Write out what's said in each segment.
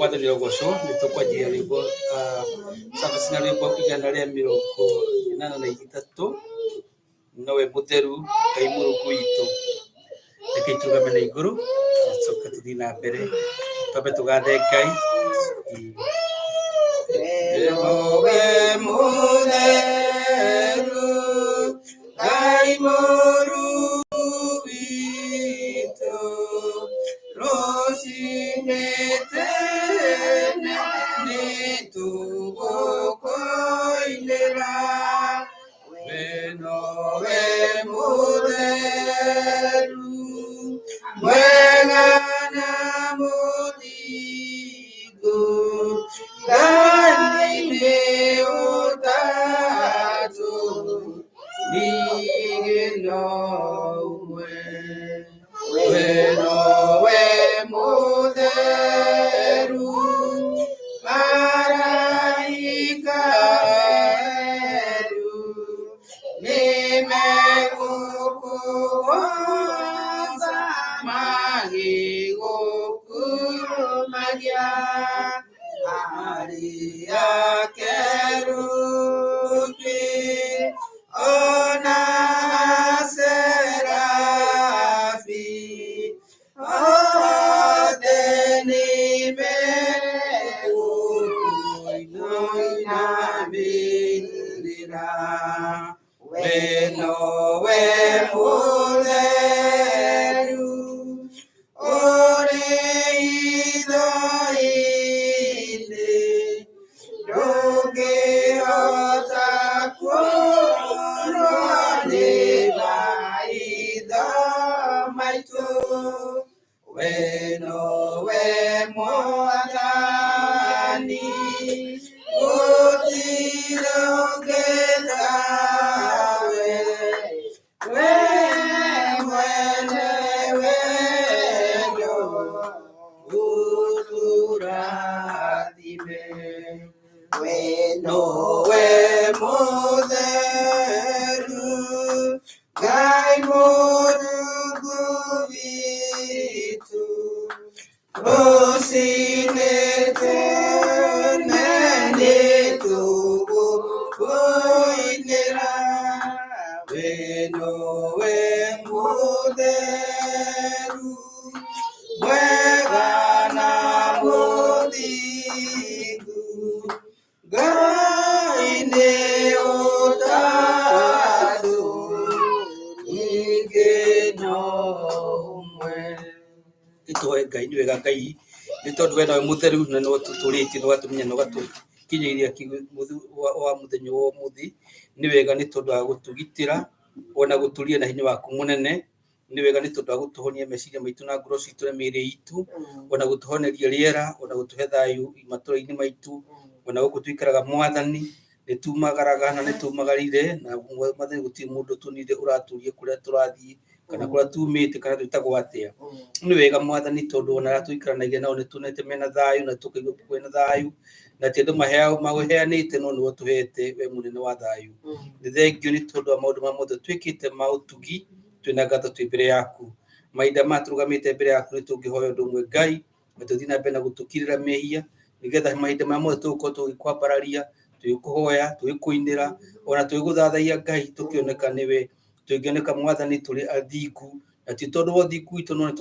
Mwathani ũrogocwo. Nĩ tũkwanjia rwĩmbo, cabaci na rwĩmbo 183, nowe mũtheru Ngai Mũrungu witũ. Reke tũrũgame na igũrũ tũcoke tũthiĩ na mbere, twambe tũgathe Ngai. Nowe mũtheru Ngai Mũrungu witũ, rũcinĩ tene nĩtũgũkũinĩra. We nowe mũtheru, mwega na mũthingu, Ngai nĩ ũtatũ, ningĩ no ũmwe. We nowe mũtheru, araika atheru, nĩmegũkũgooca magĩgũkumagia. Arĩa kerubi ona serafi othe nĩmegũkũinamĩrĩra. We nowe mũtheru, ũrĩ itho-inĩ, ndũngĩhota kuonwo nĩ maitho maitũ. We nowe Mwathani, gũtirĩ ũngĩ tawe. We mwene wendo, ũtũrathime. We nowe mũtheru, Ngai Mũrungu witũ, rũcinĩ tene nĩtũgũkũinĩra. We nowe mũtheru, mwega na mũthingu, Ngai nĩ ũtatũ, ningĩ no ũmwe. Nĩtũhoe Ngai. Nĩ wega Ngai, nĩ tondũ we nowe mũtheru na nĩwe ũtũtũrĩtie na ũgatũmenya na ũgatũkinyĩria wa mũthenya wa ũmũthĩ. Nĩ wega nĩ tondũ wa gũtũgitĩra ona gũtũria na hinya waku mũnene. Nĩ wega nĩ tondũ wa gũtũhonia meciria maitũ na ngoro citũ na mĩĩrĩ itũ, ona gũtũhoneria rĩera, ona gũtũhe thayũ matũra-inĩ maitũ, ona gũkũ tũikaraga. Mwathani, nĩ tumagaraga na nĩ tumagarire, na Mwathani, gũtirĩ mũndũ tũnire ũratũria kũrĩa tũrathiĩ kana kũrĩa tumĩte kana twĩtagwo atĩa. Nĩ wega Mwathani, tondũ ona arĩa tũikaranagia nao nĩ tuonete mena thayũ na tũkaigua kwĩna thayũ, na ti andũ maheanĩte, no nĩwe ũtũhete, we mũnene wa thayũ. Nĩ thengio nĩ tondũ wa maũndũ maya mothe twĩkĩte ma ũtugi. Twĩna ngatho twĩ mbere yaku. Mahinda maya tũrũgamĩte mbere yaku, nĩ tũngĩhoya ũndũ ũmwe, Ngai, na tũthiĩ na mbere na gũtũkirĩra mehia, nĩgetha mahinda maya mothe tũgũkorwo tũgĩkwambararia, tũgĩkũhoya, tũgĩkũinĩra, ona tũgĩgũthathaiya, Ngai, tũkĩoneka nĩwe, tũngĩoneka, Mwathani, tũrĩ athingu, na ti tondũ wa ũthingu witũ, no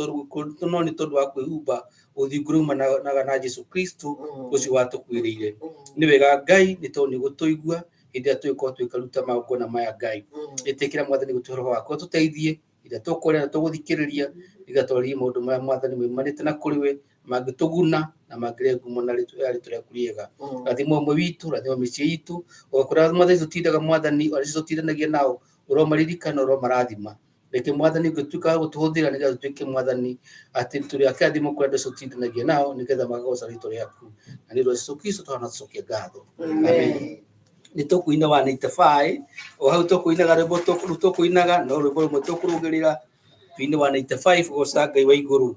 nĩ tondũ wa kwĩhumba ũthingu ũrĩa umanaga na Jesu Kristo ũcio watũkuĩrĩire. Nĩ wega, Ngai, nĩ tondũ nĩ gũtũigua hĩndĩ ĩrĩa tũgĩkorwo tũgĩkaruta magongona maya. Ngai, ĩtĩkĩra, Mwathani, gũtũhe roho waku ũtũteithie hĩndĩ ĩrĩa tũkũrĩa na tũgũthikĩrĩria, nĩgetha twarĩrie maũndũ maya, Mwathani, maumanĩte na kũrĩ we, mangĩtũguna na mangĩrehe ngumo na rĩtwa ya rĩtwa rĩaku rĩega. Rathima ũmwe witũ, rathima mĩciĩ itũ, o kũrĩa, Mwathani, tũtindaga, Mwathani, arĩa tũtindanagia nao, ũromaririkana, ũromarathima. Reke, Mwathani, ũngĩtuĩka wa gũtũhũthĩra nĩgetha tũtuĩke, Mwathani, atĩ tũrĩ akĩrathimo kũrĩa andũ acio tũtindanagia nao, nĩgetha makagoca rĩtwa rĩaku, na nĩ ũndũ wa Jesũ Kristo tũhana tũcokie ngatho. Amen. Nĩ tũkũina 195 o hau tũkũinaga rwĩmbo rũu tũkũinaga, no rwĩmbo rũmwe tũkũrũgĩrĩra, tũine 195, goca Ngai wa igũrũ.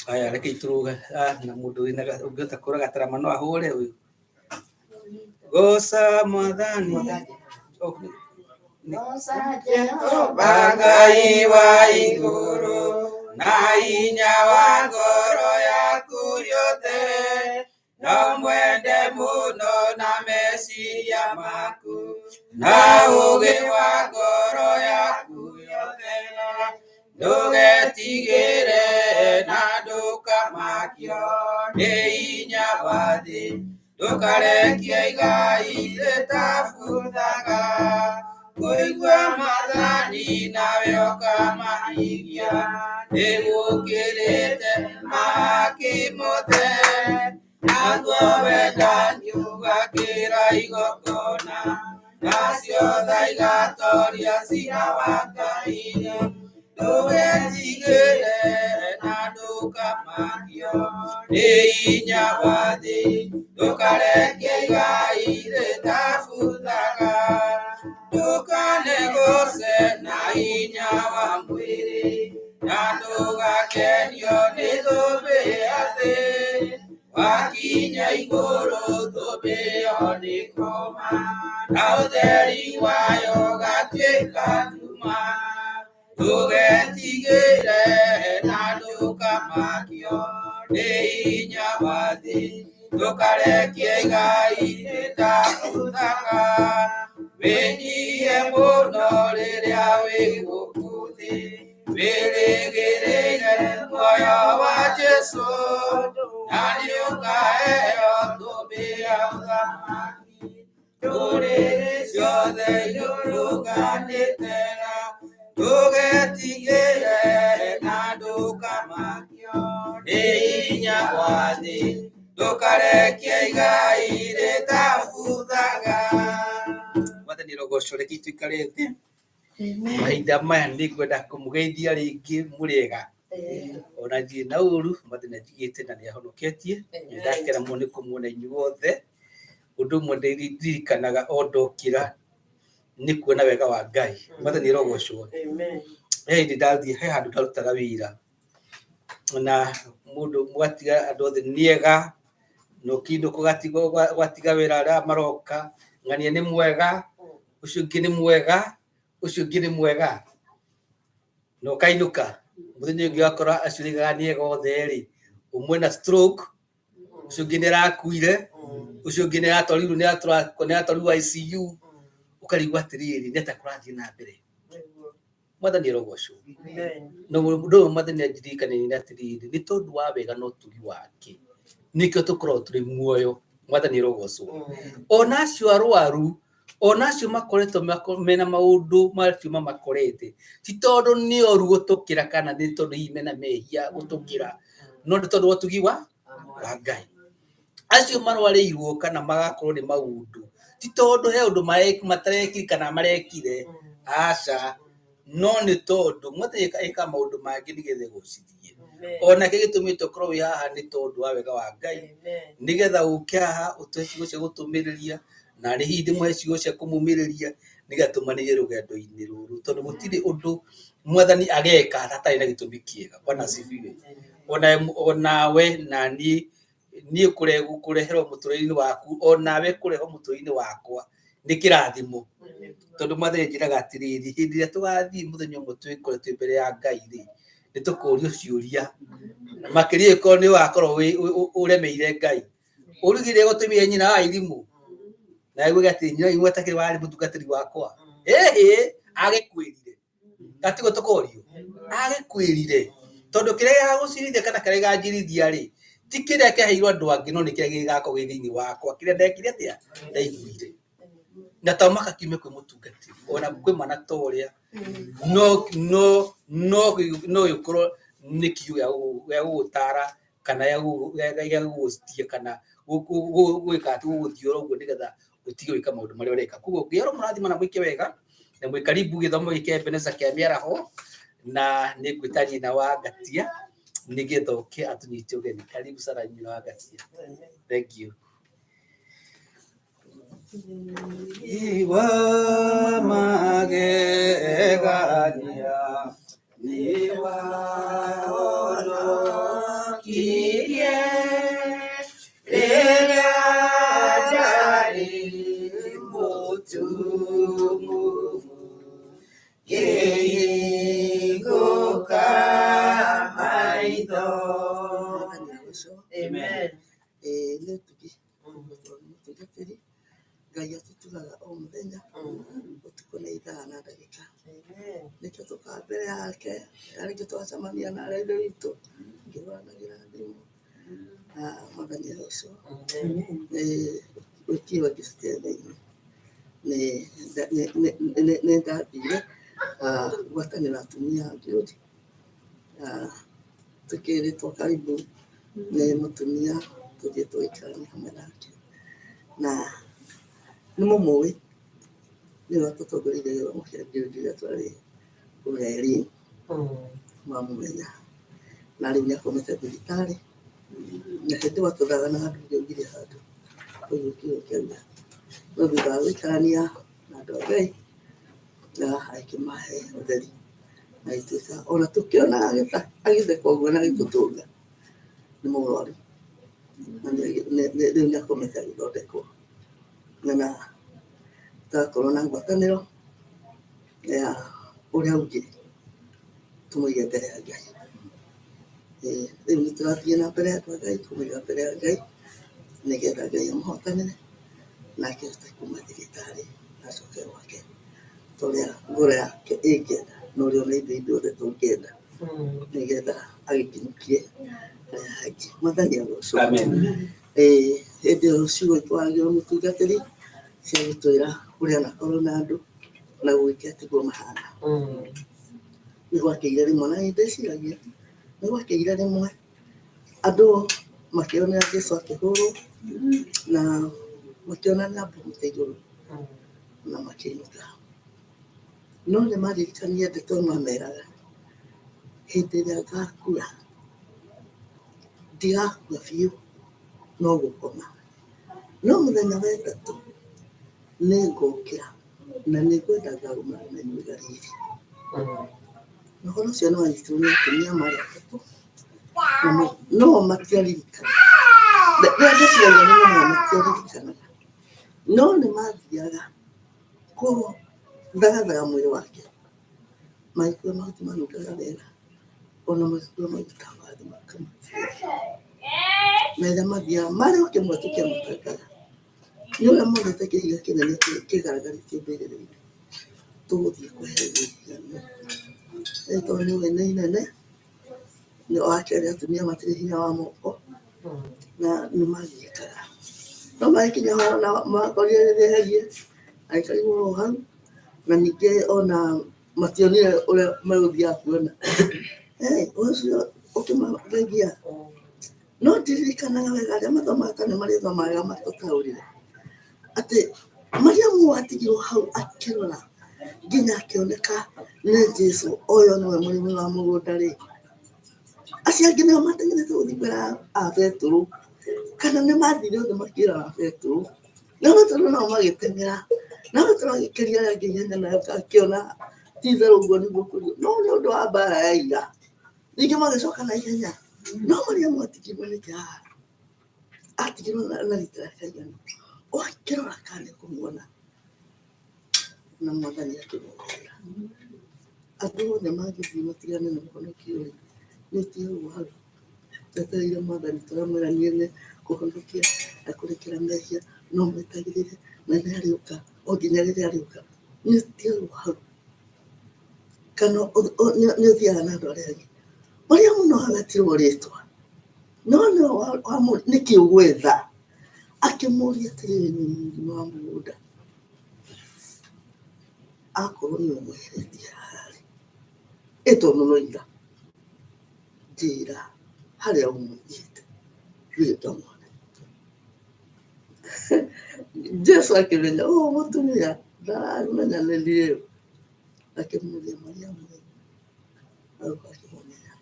Aya, reke itũrũge. Na mũndũ wĩna ũngĩhota kũraga tarama no ahũre ũyũ, goca Mwathani. Oh, Jehova Ngai wa igũrũ na hinya wa ngoro yaku yothe, na ũmwende mũno na meciria maku, na ũũgĩ wa ngoro yaku yothe. Ndũgetigĩre na ndũkamakio nĩ hinya wa thĩ, ndũkarekie igai rĩtabuthaga. Kũigua maathani nawe ũkamahingia, nĩgũkĩrĩte mahaki mothe. Naguo wendani ũgakĩra igongona, nacio tha igatoria ciira wa Ngai. Ndũgetigĩre na ndũkamakio nĩ hinya wa thĩ, ndũkarekie igai rĩtabuthaga. Ndũkanegooce na hinya wa mwĩrĩ, na ndũgakenio nĩ thũmbĩ ya thĩ. Wakinya igũrũ thũmbĩ ĩyo nĩĩkoma, na ũtheri wayo ũgatuĩka nduma. Ndũgetigĩre na ndũkamakio nĩ hinya wa thĩ, ndũkarekie igai rĩtabuthaga. Wĩnyihie mũno rĩrĩa wĩ gũkũ thĩ, wĩrĩgĩrĩire muoyo wa Jesũ, na nĩũkaheo thũmbĩ ya ũthamaki. Ndũrĩrĩ ciothe irũrũnganĩte na ndũgetigĩre na ndũkamakio nĩ hinya wa thĩ, ndũkarekie igai rĩtabuthaga. Mwathani rogocwo, reke tuikare thĩ. Mahinda maya nĩ ngwenda kũmũgeithia rĩngĩ mũrĩega, ona ndirĩ na ũru. Mwathani anjigĩte na nĩ ahonoketie. Nĩ ndakena mũno nĩ kũmuona inyuothe. Ũndũ ũmwe ndirikanaga o ndokĩra nĩ kuona wega wa Ngai. Mwathani rogocwo. He hĩndĩ ndathiĩ he handũ ndarutaga wĩra na mũndũ mũgatiga andũ othe nĩ ega, na ũkĩinũka ũgatiga wĩra arĩa maroka ng'ania nĩ mwega, ũcio ũngĩ nĩ mwega, ũcio ũngĩ nĩ mwega, na ũkainũka. Mũthenya ũngĩ wakora acio ũraigaga nĩ ega othe rĩ, ũmwe na stroke, ũcio ũngĩ nĩ arakuire, ũcio ũngĩ nĩ aratwarirwo nĩ aratwarirwo ICU, ũkarigwo atĩrĩrĩ, nĩ atĩa kũrathiĩ na mbere? Mwathani arogocwo. Na ũndũ ũyũ Mwathani andirikanagia atĩrĩrĩ, nĩ tondũ wa wega na ũtugi wake nĩkĩo tũkoragwo tũrĩ muoyo. Mwathani arogocwo. Ona acio arwaru, ona acio makoretwo mena maũndũ macio mamakorete, ti tondũ nĩ oru gũtũkĩra kana nĩ tondũ hihi mena mehia gũtũkĩra, no nĩ tondũ wa ũtugi wa Ngai. Acio marwarĩirwo kana magakorwo nĩ maũndũ, ti tondũ he ũndũ matarekire kana marekire, aca, no nĩ tondũ Mwathani ekaga maũndũ mangĩ nĩgetha egocithie. Onake gĩtũmĩte ũkorwo wĩ haha nĩ tondũ wa wega wa Ngai, nĩgetha ũke haha ũtũhe ciugo cia gũtũmĩrĩria, na nĩ hihi ndĩmũhe ciugo cia kũmũmĩrĩria, nĩgetha tũmanĩrie rũgendo-inĩ rũrũ, tondũ gũtirĩ ũndũ Mwathani ageka hatarĩ na gĩtũmi kĩega. Bwana asifiwe. Onawe na niĩ, niĩ kũreherwo mũtũrĩre-inĩ waku, onawe kũrehwo mũtũrĩre-inĩ wakwa nĩ kĩrathimo. Tondũ Mwathani anjĩraga atĩrĩrĩ, hĩndĩ ĩrĩa tũgathiĩ mũthenya ũmwe twĩkore twĩ mbere ya Ngai rĩ, nĩ tũkũrio ciũria. Makĩria ĩkorwo nĩ wakorwo ũremeire Ngai. Ũrugire gũtũmire nyina wa irimũ. Na aiguage atĩ nyina wa irimũ atakĩrĩ warĩ mũtungatĩri wakwa. Ĩhĩ, agĩkwĩrire. Gatiguo tũkorio. Agĩkwĩrire. Tondũ kĩrĩa gĩgagũcirithia kana kĩrĩa gĩganjirithia rĩ, ti kĩrĩa kĩaheirwo andũ angĩ no nĩ kĩrĩa gĩgakorwo gĩ thĩinĩ wakwa. Kĩrĩa ndekire atĩa? Ndaiguire. Na to mũhaka kiume kwĩ mũtungatĩri, ona kwĩ mwana ta ũrĩa, no no no no gĩkorwo nĩ kiugo gĩa gũgũtara kana gĩa gũgũcitia kana gwĩka atĩ gũgũthiũra ũguo nĩgetha ũtige gwĩka maũndũ marĩa ũreka. Koguo Ngai aromũrathima na mwĩke wega, na mwĩ karibu gĩthomo gĩkĩ kĩa Ebeneza kĩa mĩaraho, na nĩ ngwĩta nyina wa Ngatia nĩgetha oke atũnyite ũgeni. Karibu sana nyina wa Ngatia. Thank you. Iwa magegania nĩwahonokirie rĩrĩa ndarĩ mũtumumu, ngĩhingũka maitho. Amen. Ĩĩ nĩ ũtugi tondũ nĩ mũtungatĩri Ngai atũtugaga o mũthenya ũtukũ na ithaa na ndagĩka nĩkĩo tũkaga mbere yake na rĩngĩ tũgacemania na arĩa ithe witũ ngĩhũranagĩra thimũ na Mwathani agocwo. Wiki ĩyo ngĩcitĩra-inĩ nĩ ndathire ngwatanĩro ya atumia a Ngĩũri tũkĩrĩtwo karibu nĩ mũtumia tũthiĩ tũgĩikaranie hamwe nake na nĩ mũmũĩ nĩwe watũtongoreirie gĩthomo kĩa Ngĩũri rĩrĩa twarĩ kũrĩa Elim mamũmenya na rĩu nĩ akomete thibitarĩ na hĩndĩ watũthaga na handũ ngĩaugire handũ koguo kiugo kĩauga no thutha wa gũikarania na andũ a Ngai na agĩkĩmahe ũtheri na agĩtuĩka ona tũkĩona agĩtheka ũguo na agĩtũtũnga nĩ mũrwaru na rĩu nĩ akomete agĩthondekwo na tũgakorwo na ngwatanĩro ya ũrĩa augire tũmũige mbere ya Ngai. Rĩu nĩ tũrathiĩ na mbere andũ a Ngai kũmũiga mbere ya Ngai nĩgetha Ngai amũhotanĩre nake ahote kuma thibitarĩ acoke gwake ta ũrĩa ngoro yake ĩngĩenda na ũrĩa ona ithuĩ ithuothe tũngĩenda nĩgetha agĩkinyũkie harĩa hangĩ. Mwathani agocwo. Amen. Hĩndĩ ĩyo ciugo itwaragĩrwo mũtungatĩri cia gũtwĩra ũrĩa anakorwo na andũ na gũgĩkĩa tiguo mahana. Nĩ gwakĩire rĩmwe na nĩ ndĩciragia nĩ gwakĩire rĩmwe andũ makĩonera Jesũ akĩhũrwo na makĩona nĩ amba mũtĩ igũrũ na makĩinũka. No nĩ maririkanire ndeto ĩmwe ameraga hĩndĩ ĩrĩa ngakua ndigakua biũ no gũkoma no mũthenya wa ĩtatũ nĩ ngũkĩra na nĩ ngwenda ngarũmana na inyuĩ Galili. Na ũhoro ũcio nĩ wanyitirwo nĩ atumia marĩ atatũ no matiaririkanaga. Rĩrĩa ndĩciragia nĩ nyonaga matiaririkanaga no nĩ mathiaga kũthagathaga mwĩrĩ wake magĩkua mahuti manungaga wega ona magĩkua maguta mathi makamũitĩrĩria. Na rĩrĩa mathiaga marĩ o kĩmwe tũkĩamatangaga nĩ ũrĩa monete kĩhiga kĩnene kĩgaragarĩtio mbĩrĩra-inĩ tũgũthiĩ kweheria ihiga rĩu. Rĩu tondũ nĩ ũĩ nĩ inene nĩ wa kerĩ atumia matirĩ hinya wa moko na nĩ magiĩkaga no magĩkinya ho na makorire rĩrĩeherie agĩkarigwo o hau na ningĩ ona mationire ũrĩa megũthiaga kuona ũcio ũkĩmathengia no ndirikanaga wega arĩa mathomaga kana nĩ marĩthomaga matũtaũrĩre atĩ Mariamu atigirwo hau akĩrora nginya akĩoneka nĩ Jesũ ũyũ nĩwe mũrĩmi wa mũgũnda rĩ acio angĩ nĩo mateng'erete gũthiĩ kwĩra a Betũrũ kana nĩ mathire othe makĩra a Betũrũ na Betũrũ nao magĩteng'era na Betũrũ agĩkĩria arĩa angĩ ihenya na akĩona ti itherũ ũguo nĩguo kũrĩ no nĩ ũndũ wa mbara ya ira ningĩ magĩcoka na ihenya no Mariamu atigirwo nĩkĩ haha atigirwo na rita rĩa kaigana o akĩrora kana nĩ kũmuona na Mwathani akĩmũhũra andũ othe mangĩthiĩ matigane na mũhonokio rĩ nĩ ũtigagwo hau wetereire Mwathani tũramwĩra niĩ nĩ kũhonokia na kũrekera mehia no mwetagĩrĩre na nĩ arĩũka o nginya rĩrĩa arĩũka nĩ ũtigagwo hau kana nĩ ũthiaga na andũ arĩa angĩ Mariamu no agatirwo rĩtwa no nĩwe nĩkĩ ũgwetha akĩmũria atĩrĩrĩ nĩ mũrĩmi wa mũgũnda akorwo nĩ ũmweheretie haha rĩ ĩ tondũ no ira njĩra harĩa ũmũigĩte thiĩ ngamuone. Jesũ akĩmenya ũyũ mũtumia ndaramenya nĩ niĩ ũ akĩmũria Mariamu hau akĩmũmenya.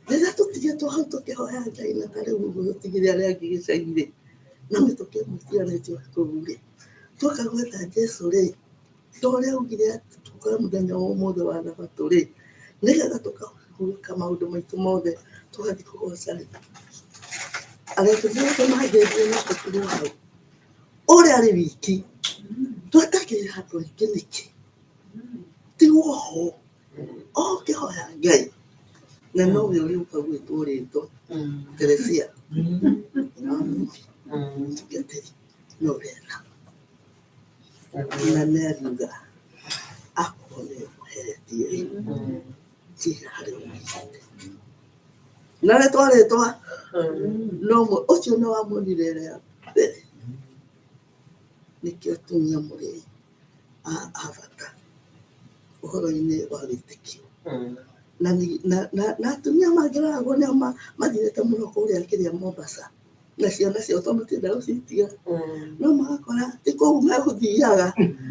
Rĩrĩa tũtigĩtwo hau tũkĩhoya Ngai na ta rĩu ũguo tũtigire arĩa angĩ gĩcagi-rĩ na mĩtũkĩ ĩmwe ĩtiganĩtio kũu rĩ tuoka gwetha Jesũ rĩ ta ũrĩa augire atĩ tũkore mũthenya wa ũmũthĩ wa thabatũ rĩ nĩgetha tũkahurũka maũndũ maitũ mothe tũgathiĩ kũgoca rĩ arĩa angĩ othe mangĩthiĩ no tũtigwo hau ũrĩa arĩ wiki twetagĩrĩra andũ aingĩ nĩkĩ tigwo ho o ũkĩhoya Ngai Na nowe ũrĩũka gwĩtwo rĩtwa Teresia tuge atĩrĩ no wega na nĩ ariuga akorwo nĩ ũheretie rĩ njĩra harĩa ũmũigĩte na rĩtwa rĩtwa no ũcio nĩ wamuonire rĩa mbere nĩkĩo atumia mũrĩ a bata ũhoro-inĩ wa wĩtĩkio na na atumia mangĩroragwo nĩo mathirĩte mũno kũrĩa kĩrĩa Mombasa na ciana ciao tondũ matienda gũcitiga no magakora ti kũu megũthiaga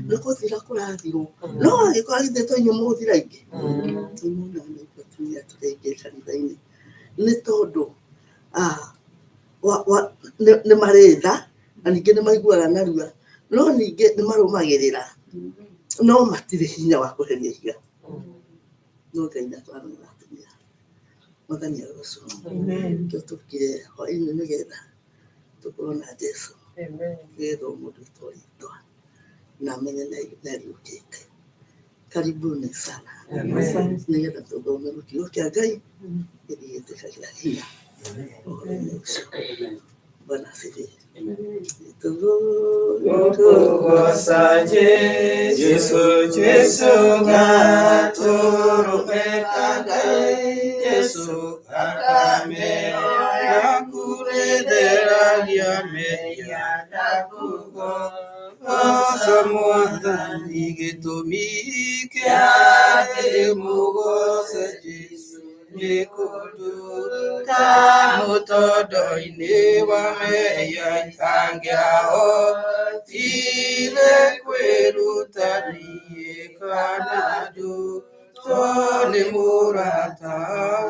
nĩ gũthira kũrathirwo no angĩkorwo githĩ to inyuĩ mũgũthira aingĩ nĩmuonaga nĩ atumia tũrĩ aingĩ kanitha-inĩ nĩ tondũ nĩ marĩ tha na ningĩ nĩ maiguaga narua no ningĩ nĩ marũmagĩrĩra no matirĩ hinya wa kũheria ihiga no Ngai nĩatwarana na atumia Mwathani arocwo nĩkĩo tũkire hwaĩ-inĩ nĩgetha tũkorwo na Jesũ nĩgetha o mũndũ etwo rĩtwa na amenye nĩariũkĩte. Karibuni sana nĩgetha tũthome kiugo kĩa Ngai gĩthiĩ gĩtwĩkagĩra hinya ũhoro-inĩ ũcio. Bwana asifiwe. Tukugoca Jesu, Jesu gatũrũme ka Ngai, Jesu thakame yaku nĩtheragia mehia ndakũgoca Mwathani gĩtũmi kĩa ndĩmũgooce Jesu nĩ kũnduta mũtondo-inĩ wa mehia itangĩahotire kwĩruta niĩ kana ndutwo nĩ mũrata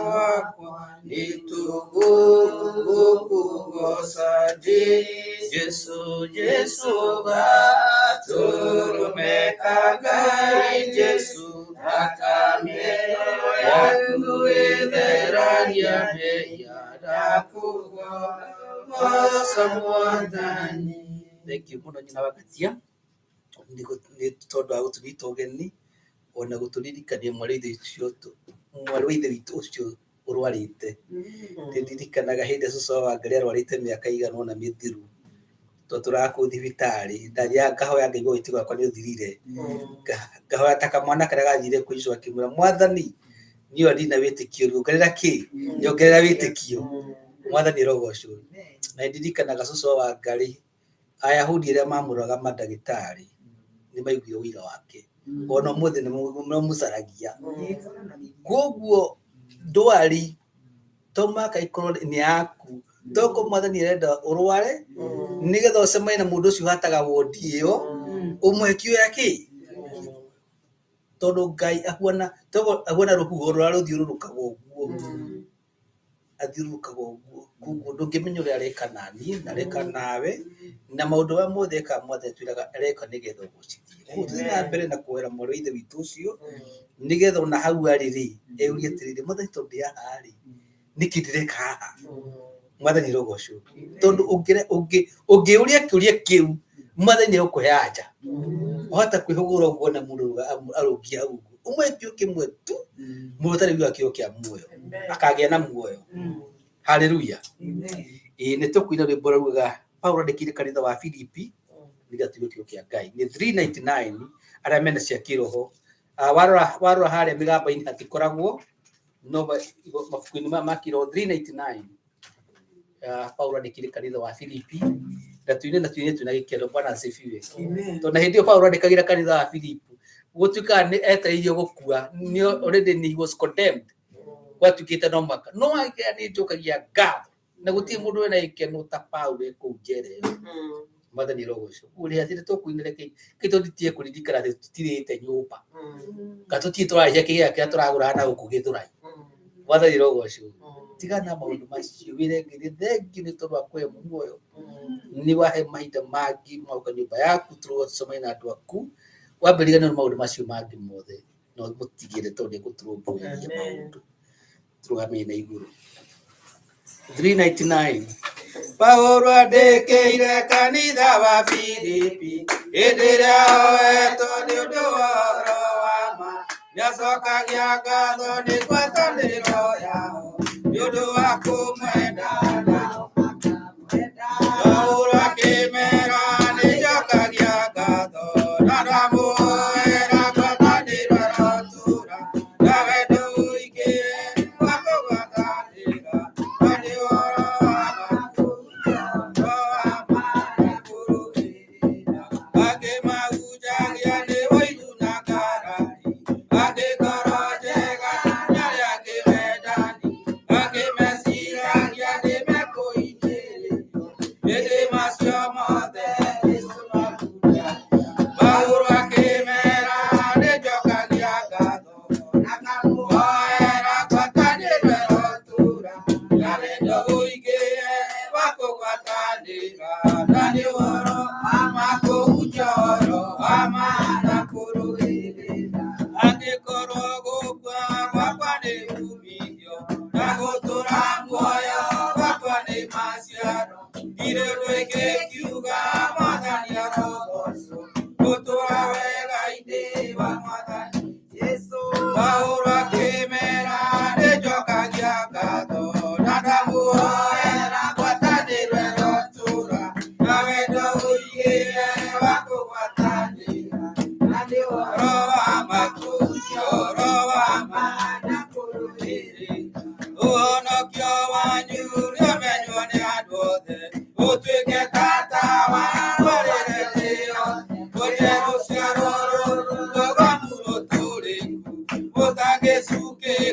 wakwa nĩ tũgũkũgoca Jesu, Jesu gatũrũme ka Ngai, Jesu thakame yaku ĩtheragia mehia ndakũgoca Mwathani. Thengiũ mũno nyina wa Ngatia nĩ tondũ wa gũtũnyita ũgeni ona gũtũririkania mwarĩ wa ithe witũ ũcio ũrwarĩte. Nĩndirikanaga hĩndĩ ĩrĩa cũcũ wa Wangarĩ arwarĩte mĩaka ĩigana ũna mĩthiru twatũraga kũu thibitarĩ ndathiaga ngahoya ngaigua wĩtĩkio wakwa nĩ ũthirire ngahoya ta kamwana karĩa gathire kwĩ Jesũ akĩmwĩra Mwathani niĩ ona ndirĩ na wĩtĩkio rĩ ongerera kĩ nyongerera wĩtĩkio Mwathani arogocwo. Na nĩndirikanaga cũcũ wa Wangarĩ Ayahudi arĩa mamũroraga mandagĩtarĩ nĩ maiguire ũira wake ona ũmũthĩ nĩ mamũcaragia koguo ndwari to mũhaka ĩkorwo nĩ yaku tokorwo Mwathani arenda ũrware nĩgetha ũcemanie na mũndũ ũcio ũhataga wondi ĩyo ũmũhe kĩoya kĩ tondũ Ngai ahuana tokorwo ahuana rũhuho rũrĩa rũthiũrũrũkaga ũguo athiũrũrũkaga ũguo koguo ndũngĩmenya ũrĩa areka naniĩ na areka nawe na maũndũ marĩa mothe ekaga Mwathani atwĩraga areka nĩgetha ũgocithie. Koguo tũthiĩ na mbere na kũhoera mwarĩ wa ithe witũ ũcio nĩgetha ona hau arĩ rĩ eyũrie atĩrĩrĩ Mwathani tondũ ndĩ haha rĩ nĩkĩ ndĩreka haha Mwathani arogocwo tondũ ũngĩũria kĩũria kĩu Mwathani nĩegũkũhe anja wahota kwĩhũgũra ũguo na mũndũ arũngiĩ hau ũguo ũmũhe kĩo kĩmwe tu mũndũ ũtarĩ ũiguaga kĩo kĩa muoyo akagĩa na muoyo. Haleluya. Ĩĩ nĩ tũkũina rwĩmbo rũrauga Paulo andĩkĩire kanitha wa Filipi nĩgetha tũigue kiugo kĩa Ngai nĩ 399 arĩa mena cia kĩroho. Warora harĩa mĩgamba-inĩ hatikoragwo no mabuku-inĩ maya ma kĩroho 399 Paulo andĩkĩire kanitha wa Filipi na tuine na tuine twĩna gĩkeno. Bwana asifiwe. Tondũ na hĩndĩ ĩyo Paulo andĩkagĩra kanitha wa Filipi gũtuĩkaga nĩ etereirio gũkua nĩ already he was condemned gwatuĩkĩte no mũhaka no agĩa nĩ njokagia ngatho na gũtirĩ mũndũ wĩna gĩkeno ta Paulo e kũu njera ĩyo. Mwathani arogocwo. Ũrĩa atĩ tũkũinĩra kĩ tũtitie kũririkana atĩ tũtirĩte nyũmba kana tũtirĩ tũrarĩhia kĩgĩra kĩrĩa tũragũraga na gũkũ Gĩthũrai. Mwathani arogocwo. Tigana na maũndũ macio wĩre Ngai nĩ thengiũ nĩ tondũ wa kũhe muoyo nĩ wahe mahinda mangĩ moka nyũmba yaku tũcemanie na andũ aku wambĩrĩria nĩ maũndũ macio mangĩ mothe no mũtigĩre tondũ nĩ egũtũrũmbũiria maũndũ tũrũgamei na igũrũ. 399 Paulo andĩkĩire kanitha wa Filipi hĩndĩ ĩrĩa oetwo nĩ ũndũ wa ũhoro wa ma nĩacokagia ngatho nĩ ngwatanĩro yao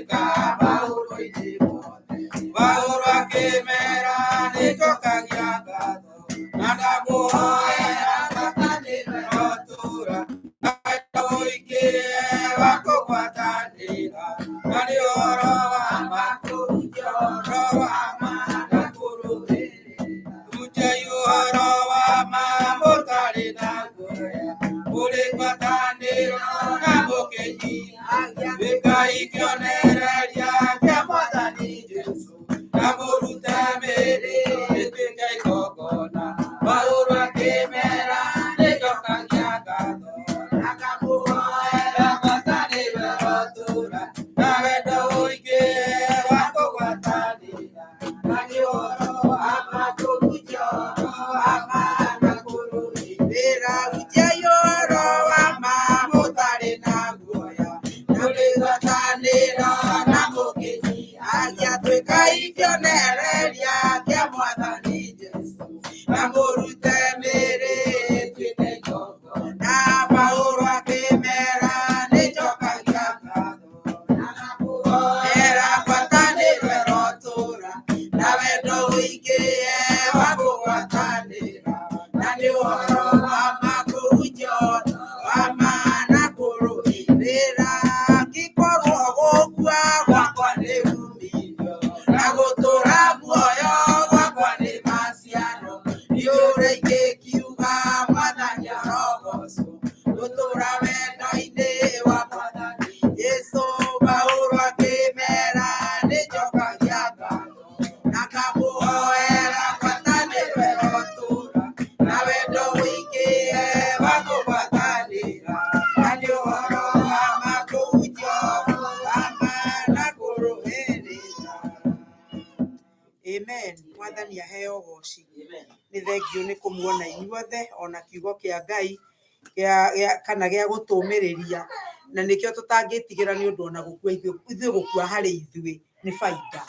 gwĩka maũndũ-inĩ mothe. Paũlũ akĩmera nĩnjokagia ngatho na ndamũhoera ngwatanĩro ĩrotũũra na wendo ũingĩ wa kũgwatanĩra na nĩ ũhoro wa ma kũhunjia ũhoro wa ma na kũrũmĩrĩra. Hunjiai ũhoro wa ma mũtarĩ na guoya, mũrĩ ngwatanĩro na mũkĩnyihagia. Tuĩkai kĩonereria kĩa Mwathani Jesũ na mũrute mĩĩrĩ ĩtuĩke igongona. Paũlũ akĩmera nĩnjokagia ngatho na ngamũhoera ngwatanĩro ĩrotũũra na wendo ũingĩ wa kũgwatanĩra na nĩ ũhoro wa ma kũhunjia ũhoro wa ma na kũrũmĩrĩra. Hunjiai ũhoro wa ma mũtarĩ na guoya, mũrĩ ngwatanĩro na mũkĩnyihagia. Tuĩkai kĩonereria kĩa Mwathani Jesũ na mũrute mĩĩrĩ ĩtuĩke igongona. Paũlũ akĩmera nĩnjokagia ngatho na ngamũhoera ngwatanĩro ĩrotũũra na wendo ũingĩ wa kũgwatanĩra na nĩ ũhoro wa ma kũhunjia ũhoro wa ma na kũrũmĩrĩra. Angĩkorwo gũkua gwakwa nĩ uumithio na gũtũũra muoyo gwakwa nĩ maciaro, niĩ ũrĩa ingĩkiuga Mwathani arogocwo gũtũũra wendo-inĩ wa Mwathani Jesũ. Paũlũ akĩmera nĩnjokagia ngatho na ngamũhoera ngwatanĩro ĩrotũũra na wendo ũingĩ wa kũgwatanĩra na nĩ ũhoro wa ma kũhunjia ũhoro wa ma na kũrũmĩrĩra. Amen. Mwathani aheo ũgoci. Nĩ thengiũ nĩ kũmuona inyuothe ona kiugo kĩa Ngai kana gĩa gũtũmĩrĩria na nĩkĩo tũtangĩtigĩra nĩ ũndũ ona gũkua ithuĩ gũkua harĩ ithuĩ nĩ baida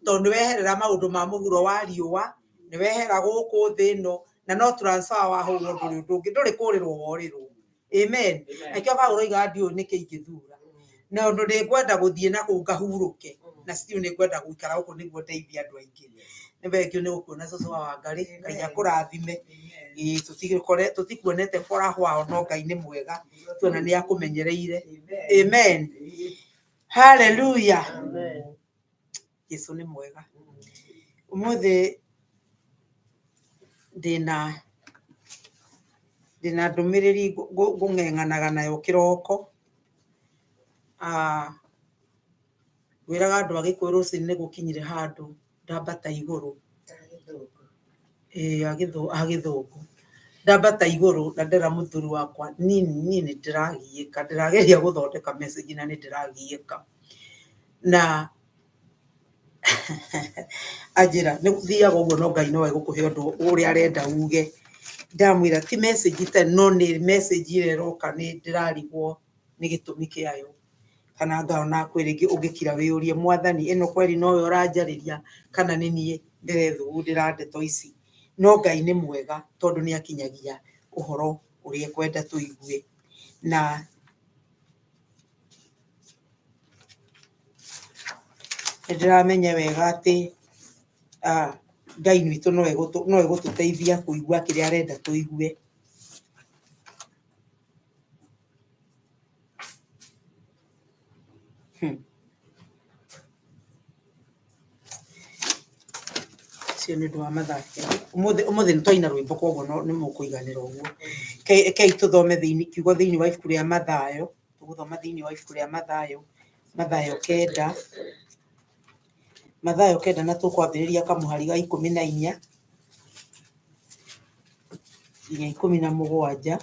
tondũ nĩ weherera maũndũ ma mũhuro wa riũa, nĩ wehera gũkũ thĩ ĩno na no transfer wahũrwo ndũrĩ ũndũ ũngĩ, ndũrĩ kũrĩrwo worĩrwo. Amen. Nĩkĩo Paũlũ oigaga ndiũĩ nĩkĩ ingĩthura na ũndũ nĩ ngwenda gũthiĩ na kũu ngahurũke na still nĩ ngwenda gũikara gũkũ nĩguo ndeithie andũ aingĩ. Nĩ thengiũ nĩ gũkuona cũcũ wa Wangarĩ, Ngai akũrathime. Ĩĩ tũtikuonete for a while no Ngai nĩ mwega tuona nĩ akũmenyereire. Amen. Hallelujah. Jesũ nĩ mwega. Ũmũthĩ ndĩna ndũmĩrĩri ngũng'eng'anaga nayo kĩroko. Ngwĩraga andũ a Gĩkũyũ rũcinĩ nĩ gũkinyire handũ ndambata igũrũ. Ĩĩ a Gĩthũngũ. Ndambata igũrũ na ndera mũthuri wakwa niĩ nĩ ndĩragiĩka, ndĩrageria gũthondeka message na nĩ ndĩragiĩka. Na anjĩra nĩ gũthiaga ũguo no Ngai no egũkũhe ũndũ ũrĩa arenda uge. Ndamwĩra ti message ta no nĩ message ĩrĩa ĩroka nĩ ndĩrarigwo nĩ gĩtũmi kĩayo. Kana ngona kwĩ rĩngĩ ũngĩkira wĩyũrie Mwathani ĩno kweri nowe ũranjarĩria kana nĩ niĩ ndĩrethugundĩra ndeto ici. No Ngai nĩ mwega tondũ nĩ akinyagia ũhoro ũrĩa ekwenda tũigue. Na nĩ ndĩramenya wega atĩ Ngai witũ no egũtũteithia kũigua kĩrĩa arenda tũigue. Ũcio nĩ ũndũ wa mathaa kenda. Ũmũthĩ nĩ twaina rwĩmbo koguo nĩ mũkũiganĩra ũguo. Rekei tũthome kiugo thĩinĩ wa ibuku rĩa Mathayo. Tũgũthoma thĩinĩ wa ibuku rĩa Mathayo, Mathayo kenda. Mathayo kenda na tũkwambĩrĩria kamũhari ga 14 nginya 17.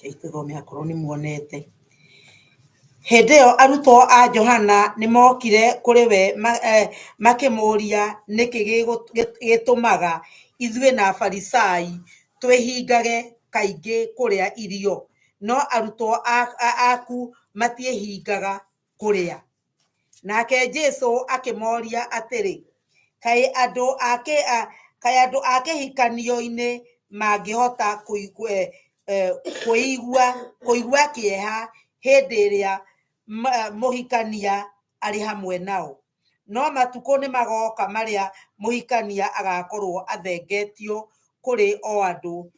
Rekei tũthome akorwo nĩ muonete. Hĩndĩ ĩyo arutwo a Johana nĩ mokire kũrĩ we makĩmũũria nĩkĩ gĩtũmaga ithuĩ na Afarisai twĩhingage kaingĩ kũrĩa irio, no arutwo aku matiĩhingaga kũrĩa. Nake Jesũ akĩmoria atĩrĩ, kaĩ andũ a kĩ- a- kaĩ andũ a kĩhikanio-inĩ mangĩhota kũigua kũigua kĩeha hĩndĩ ĩrĩa mũhikania arĩ hamwe nao? No matukũ nĩ magoka marĩa mũhikania agakorwo athengetio kũrĩ o andũ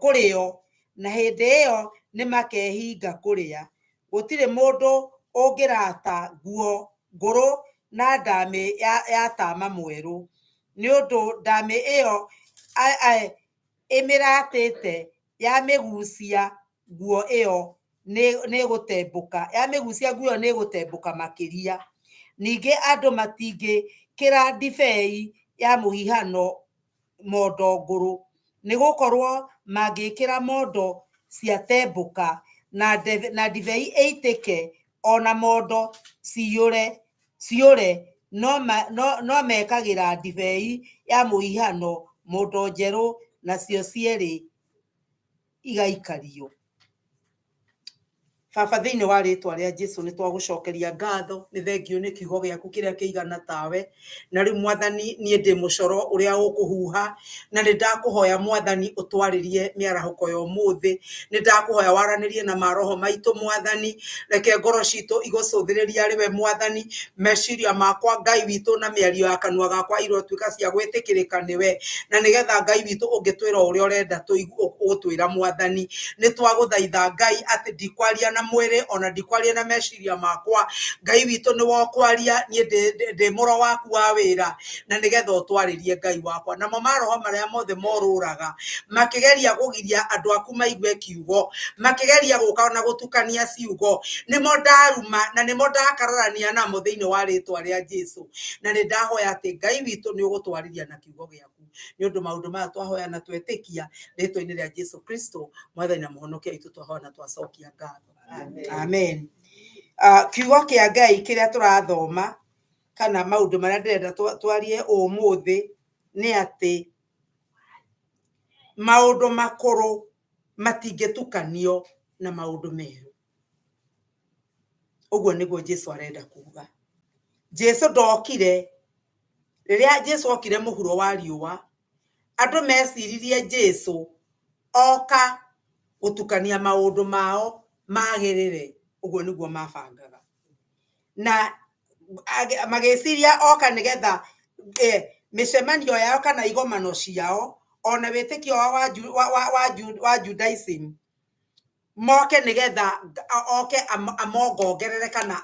kũrĩ o, na hĩndĩ ĩyo nĩ makehinga kũrĩa. Gũtirĩ mũndũ ũngĩrata nguo ngũrũ na ndamĩ ya tama mwerũ, nĩ ũndũ ndamĩ ĩyo ĩmĩratĩte yamĩgucia nguo ĩyo nĩ ĩgũtembũka, yamĩgucia nguo ĩyo nĩ ĩgũtembũka makĩria. Ningĩ andũ matingĩkĩra ndibei ya mũhihano mondo ngũrũ, nĩ gũkorwo mangĩkĩra mondo ciatembũka na ndibei ĩitĩke ona mondo ciyũre, no mekagĩra ndibei ya mũhihano mondo njerũ, nacio cierĩ igaikario. Baba, thĩinĩ wa rĩtwa rĩa Jesu nĩ twagũcokeria ngatho, nĩ thengio nĩ kiugo gĩaku kĩrĩa kĩigana tawe. Na rĩu Mwathani, niĩ ndĩ mũcoro ũrĩa ũkũhuha, na nĩ ndakũhoya Mwathani ũtwarĩrie mĩarahũko ya ũmũthĩ. Nĩ ndakũhoya waranĩrie na maroho maitũ Mwathani, reke ngoro citũ igũcũthĩrĩrie arĩ we Mwathani. Meciria makwa Ngai witũ na mĩario ya kanua gakwa irotuĩka cia gwĩtĩkĩrĩka nĩwe, na nĩgetha Ngai witũ ũngĩtwĩra ũrĩa ũrenda ũgũtwĩra Mwathani. Nĩ twagũthaitha Ngai atĩ ndikwaria na mwĩrĩ ona ndikwaria na meciria makwa, Ngai witũ nĩ wokwaria, niĩ ndĩ mũro waku wa wĩra, na nĩgetha ũtwarĩrie Ngai wakwa. Namo maroho marĩa mothe morũraga makĩgeria kũgiria andũ aku maigue kiugo, makĩgeria gũka na gũtukania ciugo, nĩmo ndaruma na nĩmo ndakararania namo thĩinĩ wa rĩtwa rĩa Jesu. Na nĩ ndahoya atĩ Ngai witũ nĩ ũgũtwarĩria na kiugo gĩaku, nĩ ũndũ maũndũ maya twahoya na twetĩkia rĩtwa-inĩ rĩa Jesu Kristo Mwathani na Mũhonokia witũ, twahoya na twacokia ngatho. Amen. Kiugo kĩa Ngai kĩrĩa tũrathoma kana maũndũ marĩa ndĩrenda twarie ũmũthĩ nĩ atĩ maũndũ makũrũ matingĩtukanio na maũndũ merũ. Ũguo nĩguo Jesu arenda kuga. Jesu ndokire, rĩrĩa Jesu okire mũhuro wa riũa, andũ meciririe Jesu oka gũtukania maũndũ mao magĩrĩre. Ũguo nĩguo mabangaga, na magĩciria oka nĩgetha mĩcemanio yao kana igomano ciao ona wĩtĩkio wao wa Judaism moke nĩgetha oke amongongerere kana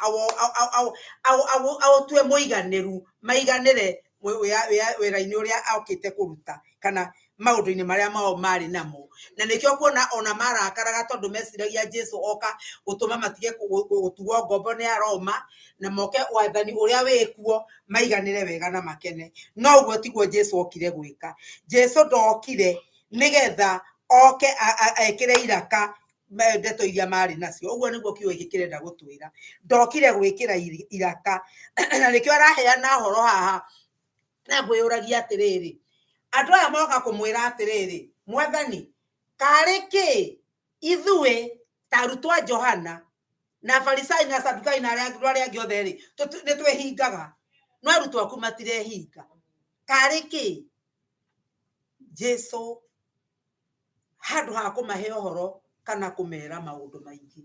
aũtue mũiganĩru, maiganĩre wĩra-inĩ ũrĩa okĩte kũruta kana maũndũ-inĩ marĩa mao marĩ namo. Na nĩkĩo kuona ona marakaraga, tondũ meciragia Jesu oka gũtũma matige gũtuo ngombo nĩ Aroma na moke wathani ũrĩa wĩkuo maiganĩre wega na makene. No ũguo tiguo Jesu okire gwĩka. Jesu ndokire nĩgetha oke ekĩre iraka ndeto iria marĩ nacio. Ũguo nĩguo kiugo gĩkĩ kĩrenda gũtwĩra. Ndokire gwĩkĩra iraka, na nĩkĩo araheana ũhoro haha. Na ngwĩyũragia atĩrĩrĩ, andũ aya moka kũmwĩra atĩrĩrĩ, Mwathani, karĩ kĩ ithuĩ ta arutwo a Johana na Farisai na Sadukai na arĩa angĩ othe rĩ, nĩ twĩhingaga, no arutwo aku matirehinga, karĩ kĩ? Jesu handũ ha kũmahe ũhoro kana kũmera maũndũ maingĩ,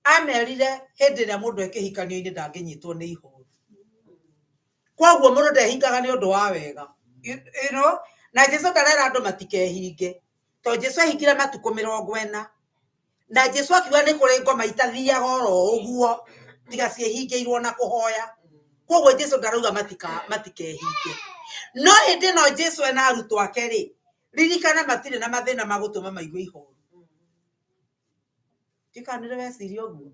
amerire hĩndĩ ĩrĩa mũndũ e kĩhikanio-inĩ ndangĩnyitwo nĩ ihoru. Koguo mũndũ ndehingaga nĩ ũndũ wa wega, na Jesu ndarera andũ matikehinge, tondũ Jesu ehingire matukũ 40, na Jesu akiuga nĩ kũrĩ ngoma itathiaga oro ũguo tiga ciĩhingĩirwo na kũhoya. Koguo Jesu ndarauga matikehinge. No hĩndĩ ĩno Jesu ena arutwo ake rĩ, ririkana matirĩ na mathĩna ma gũtũma maigue ihoru. Ndikanĩre weciria ũguo.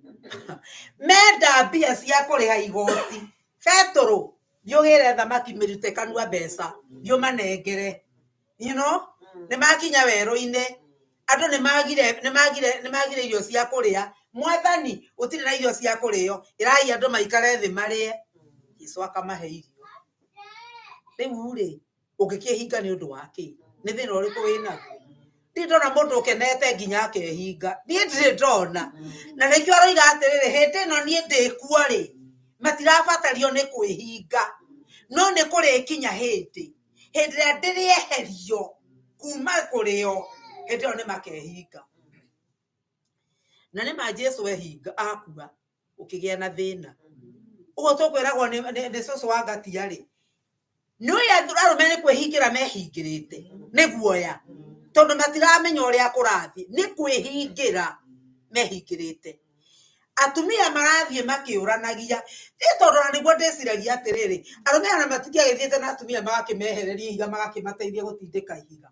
Menda mbia cia kũrĩha igoti. Betũrũ, thiĩ ũgĩre thamaki mĩrute kanua mbeca, thiĩ ũmanengere. Nĩ makinya werũ-inĩ, andũ nĩ magire irio cia kũrĩa. Mwathani, gũtirĩ na irio cia kũrĩo, ĩrai andũ maikare thĩ marĩe. Jesu akamahe irio. Rĩu rĩ, ũngĩkĩhinga nĩ ũndũ wa kĩ? Nĩ thĩna ũrĩkũ wĩnaguo? Ndirĩ ndona mũndũ ũkenete nginya akehinga, niĩ ndirĩ ndona. Na nĩkĩo aroiga atĩrĩrĩ, hĩndĩ ĩno niĩ ndĩkuo rĩ, matirabatario nĩ kwĩhinga, no nĩ kũrĩkinya hĩndĩ, hĩndĩ ĩrĩa ndĩrĩeherio kuma kũrĩ o, hĩndĩ ĩyo nĩ makehinga. Na nĩ ma Jesu ehinga akua ũkĩgĩa na thĩna. Ũguo tũkwĩragwo nĩ cũcũ wa ngatia rĩ, nĩ ũĩ arũme nĩ kwĩhingĩra mehingĩrĩte nĩ guoya, tondũ matiramenya ũrĩa kũrathiĩ, nĩ kwĩhingĩra mehingĩrĩte. Atumia marathiĩ makĩũranagia, ĩ tondũ ona nĩguo ndĩciragia atĩrĩrĩ, arũme ona matingĩagĩthiĩte na atumia magakĩmehereria ihiga, magakĩmateithia gũtindĩka ihiga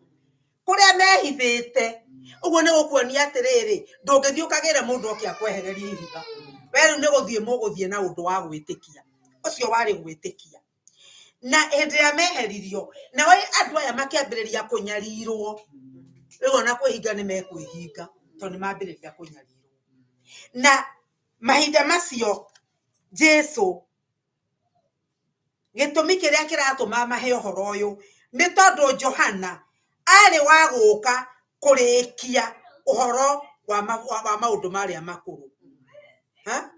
kũrĩa mehithĩte. Ũguo nĩ gũkuonia atĩrĩrĩ, ndũngĩthiĩ ũkagĩre mũndũ oke akwehererie ihiga, we rĩu nĩ gũthiĩ mũgũthiĩ na ũndũ wa gwĩtĩkia. Ũcio warĩ gwĩtĩkia. Na hĩndĩ ĩrĩa meheririo, nao andũ aya makĩambĩrĩria kũnyarirwo, rĩu ona kwĩhinga nĩ mekwĩhinga tondũ nĩ mambĩrĩria kũnyarirwo. Na mahinda macio Jesu, gĩtũmi kĩrĩa kĩratũma mahe ũhoro ũyũ nĩ tondũ Johana arĩ wa gũka kũrĩkia ũhoro wa maũndũ marĩa makũrũ. Ha?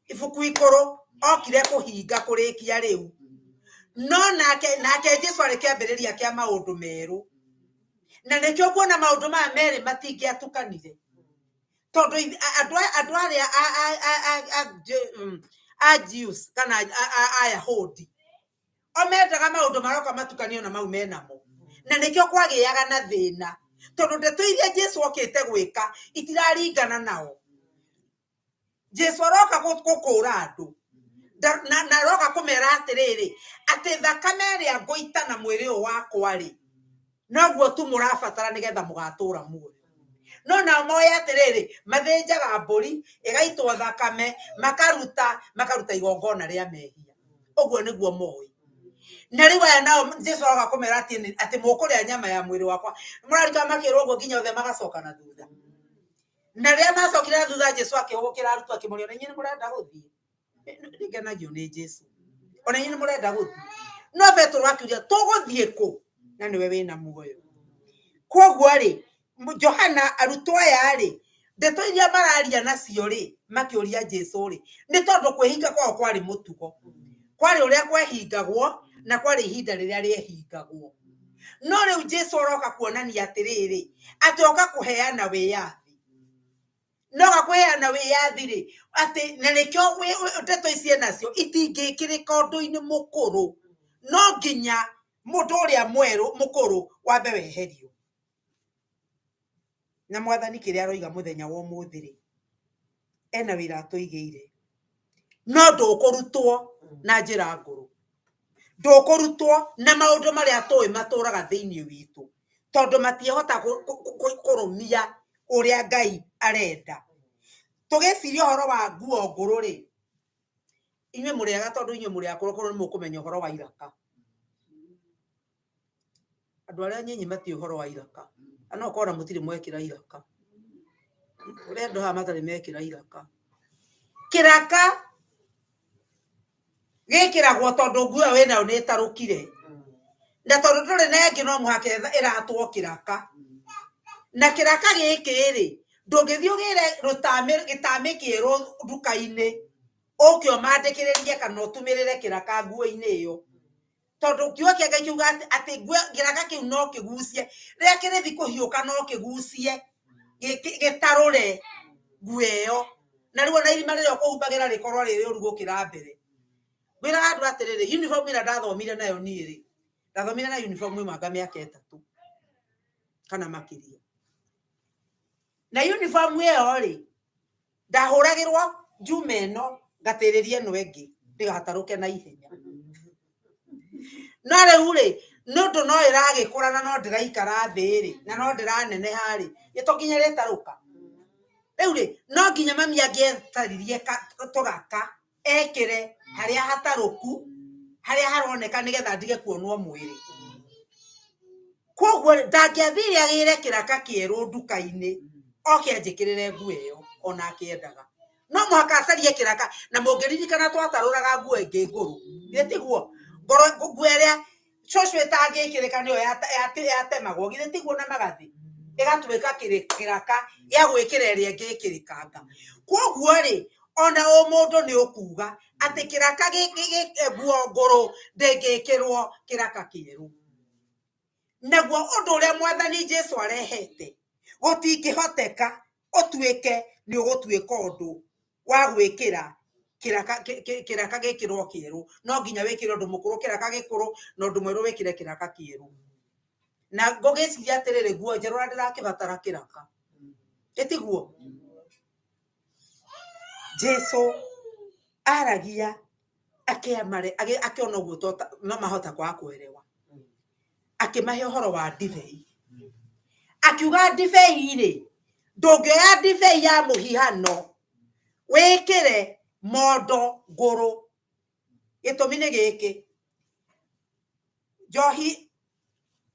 Ibuku ikũrũ okire kũhinga kũrĩkia rĩu. No nake Jesu arĩ kĩambĩrĩria kĩa maũndũ merũ. Na nĩkĩo nguona maũndũ maya merĩ matingĩatukanire. Tondũ andũ arĩa a Jews kana Ayahudi, o mendaga maũndũ maroka matukanio na mau menamo. Na nĩkĩo kwagĩaga na thĩna. Tondũ ndeto iria Jesu okĩte gwĩka itiraringana nao. Jesu aroka gũkũra andũ na aroka kũmera atĩrĩrĩ, atĩ thakame ĩrĩa ngũita na mwĩrĩ ũyũ wakwa rĩ, noguo tu mũrabatara nĩgetha mũgatũra muoyo. No nao moĩ atĩrĩrĩ, mathĩnjaga mbũri ĩgaitwo thakame, makaruta igongona rĩa mehia. Ũguo nĩguo moĩ. Na rĩu aya nao Jesu aroka kũmera atĩ mũkũrĩa nyama ya mwĩrĩ wakwa. Mũrarika makĩrwo ũguo nginya othe magacoka na thutha. Na rĩrĩa macokire na thutha, Jesu akĩhũgũkĩra arutwo akĩmoria, ona inyuĩ nĩ mũrenda gũthiĩ? Nĩ ngenagio nĩ Jesu. Ona inyuĩ nĩ mũrenda gũthiĩ? No Petero akiuria, tũgũthiĩ kũ? Na nĩwe wĩna muoyo. Koguo rĩ, Johana arutwo aya rĩ, ndeto iria mararia nacio rĩ, makĩũria Jesu rĩ, nĩ tondũ kwĩhinga kwao kwarĩ mũtugo. Kwarĩ ũrĩa kwehingagwo na kwarĩ ihinda rĩrĩa rĩehingagwo. No rĩu Jesu aroka kuonania atĩrĩrĩ, atĩ oka kũheana wĩyathi. No oka kũheana wĩyathi rĩ, atĩ na nĩkĩo ndeto ici enacio itingĩkĩrĩka ũndũ-inĩ mũkũrũ. No nginya mũndũ ũrĩa mwerũ mũkũrũ wambe weherio. Na mwathani kĩrĩa aroiga mũthenya wa ũmũthĩ rĩ, ena wĩra atũigĩire. No ndũkũrutwo na njĩra ngũrũ. Ndũkũrutwo na maũndũ marĩa tũĩ matũraga thĩinĩ witũ, tondũ matiĩhota kũrũmia ũrĩa Ngai arenda. Tũgĩciria ũhoro wa nguo ngũrũ rĩ, inyuĩ mũrĩ ega tondũ inyuĩ mũrĩ akũrũ kũrũ nĩ mũkũmenya ũhoro wa iraka. Andũ arĩa anyinyi matiũĩ ũhoro wa iraka. Na no ũkorwo ona mũtirĩ mwekĩra iraka. Kũrĩ andũ haha matarĩ mekĩra iraka. Kĩraka gĩkĩragwo tondũ nguo ĩyo wĩnayo nĩ ĩtarũkire. Na tondũ ndũrĩ na ĩngĩ no mũhaka ĩratwo kĩraka. Na kĩraka gĩkĩ rĩ, ndũngĩthiĩ ũgĩre gĩtamĩ kĩerũ nduka-inĩ, ũke ũmandĩkĩrĩrie kana ũtumĩrĩre kĩraka nguo-inĩ ĩyo. Tondũ kiugo kĩa Ngai kiuga atĩ kĩraka kĩu no kĩgucie, rĩrĩa kĩrĩthi kũhiũka no kĩgucie, gĩtarũre nguo ĩyo. Na rĩu ona irima rĩrĩa ũkũhumbagĩra rĩkorwo rĩ rĩũru gũkĩra mbere. Ngwĩraga andũ atĩrĩrĩ, uniform ĩrĩa ndathomire nayo niĩ rĩ, ndathomire na uniform ĩmwe anga mĩaka 3 kana makĩria. Na uniform ĩyo rĩ, ndahũragĩrwo njuma ĩno ngatĩrĩria ĩno ĩngĩ ndĩgatarũke na ihenya. No rĩu rĩ, nĩ ũndũ no ĩragĩkũra na no ndĩraikara thĩ rĩ, na no ndĩraneneha rĩ, to nginya ĩrĩtarũka. Rĩu rĩ, no nginya mami angĩetaririe tũraka ekĩre harĩa hatarũku, harĩa haroneka nĩgetha ndige kuonwo mwĩrĩ. Koguo rĩ, ndangĩathire agĩre kĩraka kĩerũ nduka-inĩ, oke anjĩkĩrĩre nguo ĩyo ona akĩendaga. No mũhaka acarie kĩraka, na mũngĩririkana twatarũraga nguo ĩngĩ ngũrũ. Githĩ tiguo? Nguo ĩrĩa cũcũ ĩtangĩkĩrĩka nĩyo yatemagwo, githĩ tiguo na magathĩ? Ĩgatuĩka kĩraka gĩa gwĩkĩra ĩrĩa ĩngĩ ĩkĩrĩkanga. Koguo rĩ, ona ũmũndũ nĩ ũkuga atĩ kĩraka nguo ngũrũ ndĩngĩkĩrwo kĩraka kĩerũ. Naguo ũndũ ũrĩa mwathani Jesu arehete gũtingĩhoteka ũtuĩke nĩ ũgũtuĩka ũndũ wa gwĩkĩra kĩraka kĩraka gĩkĩrwo kĩerũ. No nginya wĩkĩre ũndũ mũkũrũ kĩraka gĩkũrũ na ũndũ mwerũ wĩkĩre kĩraka kĩerũ. Na ngũgĩciria atĩrĩrĩ, nguo njerũ na ndĩrakĩbatara kĩraka, ĩtiguo? Jesu aragia akĩamare akĩona ũguo no mahota kwaga kuelewa, akĩmahe ũhoro wa ndibei, akiuga ndibei rĩ, ndũngĩoya ndibei ya mũhihano wĩkĩre mondo ngũrũ. Gĩtũmi nĩ gĩkĩ, njohi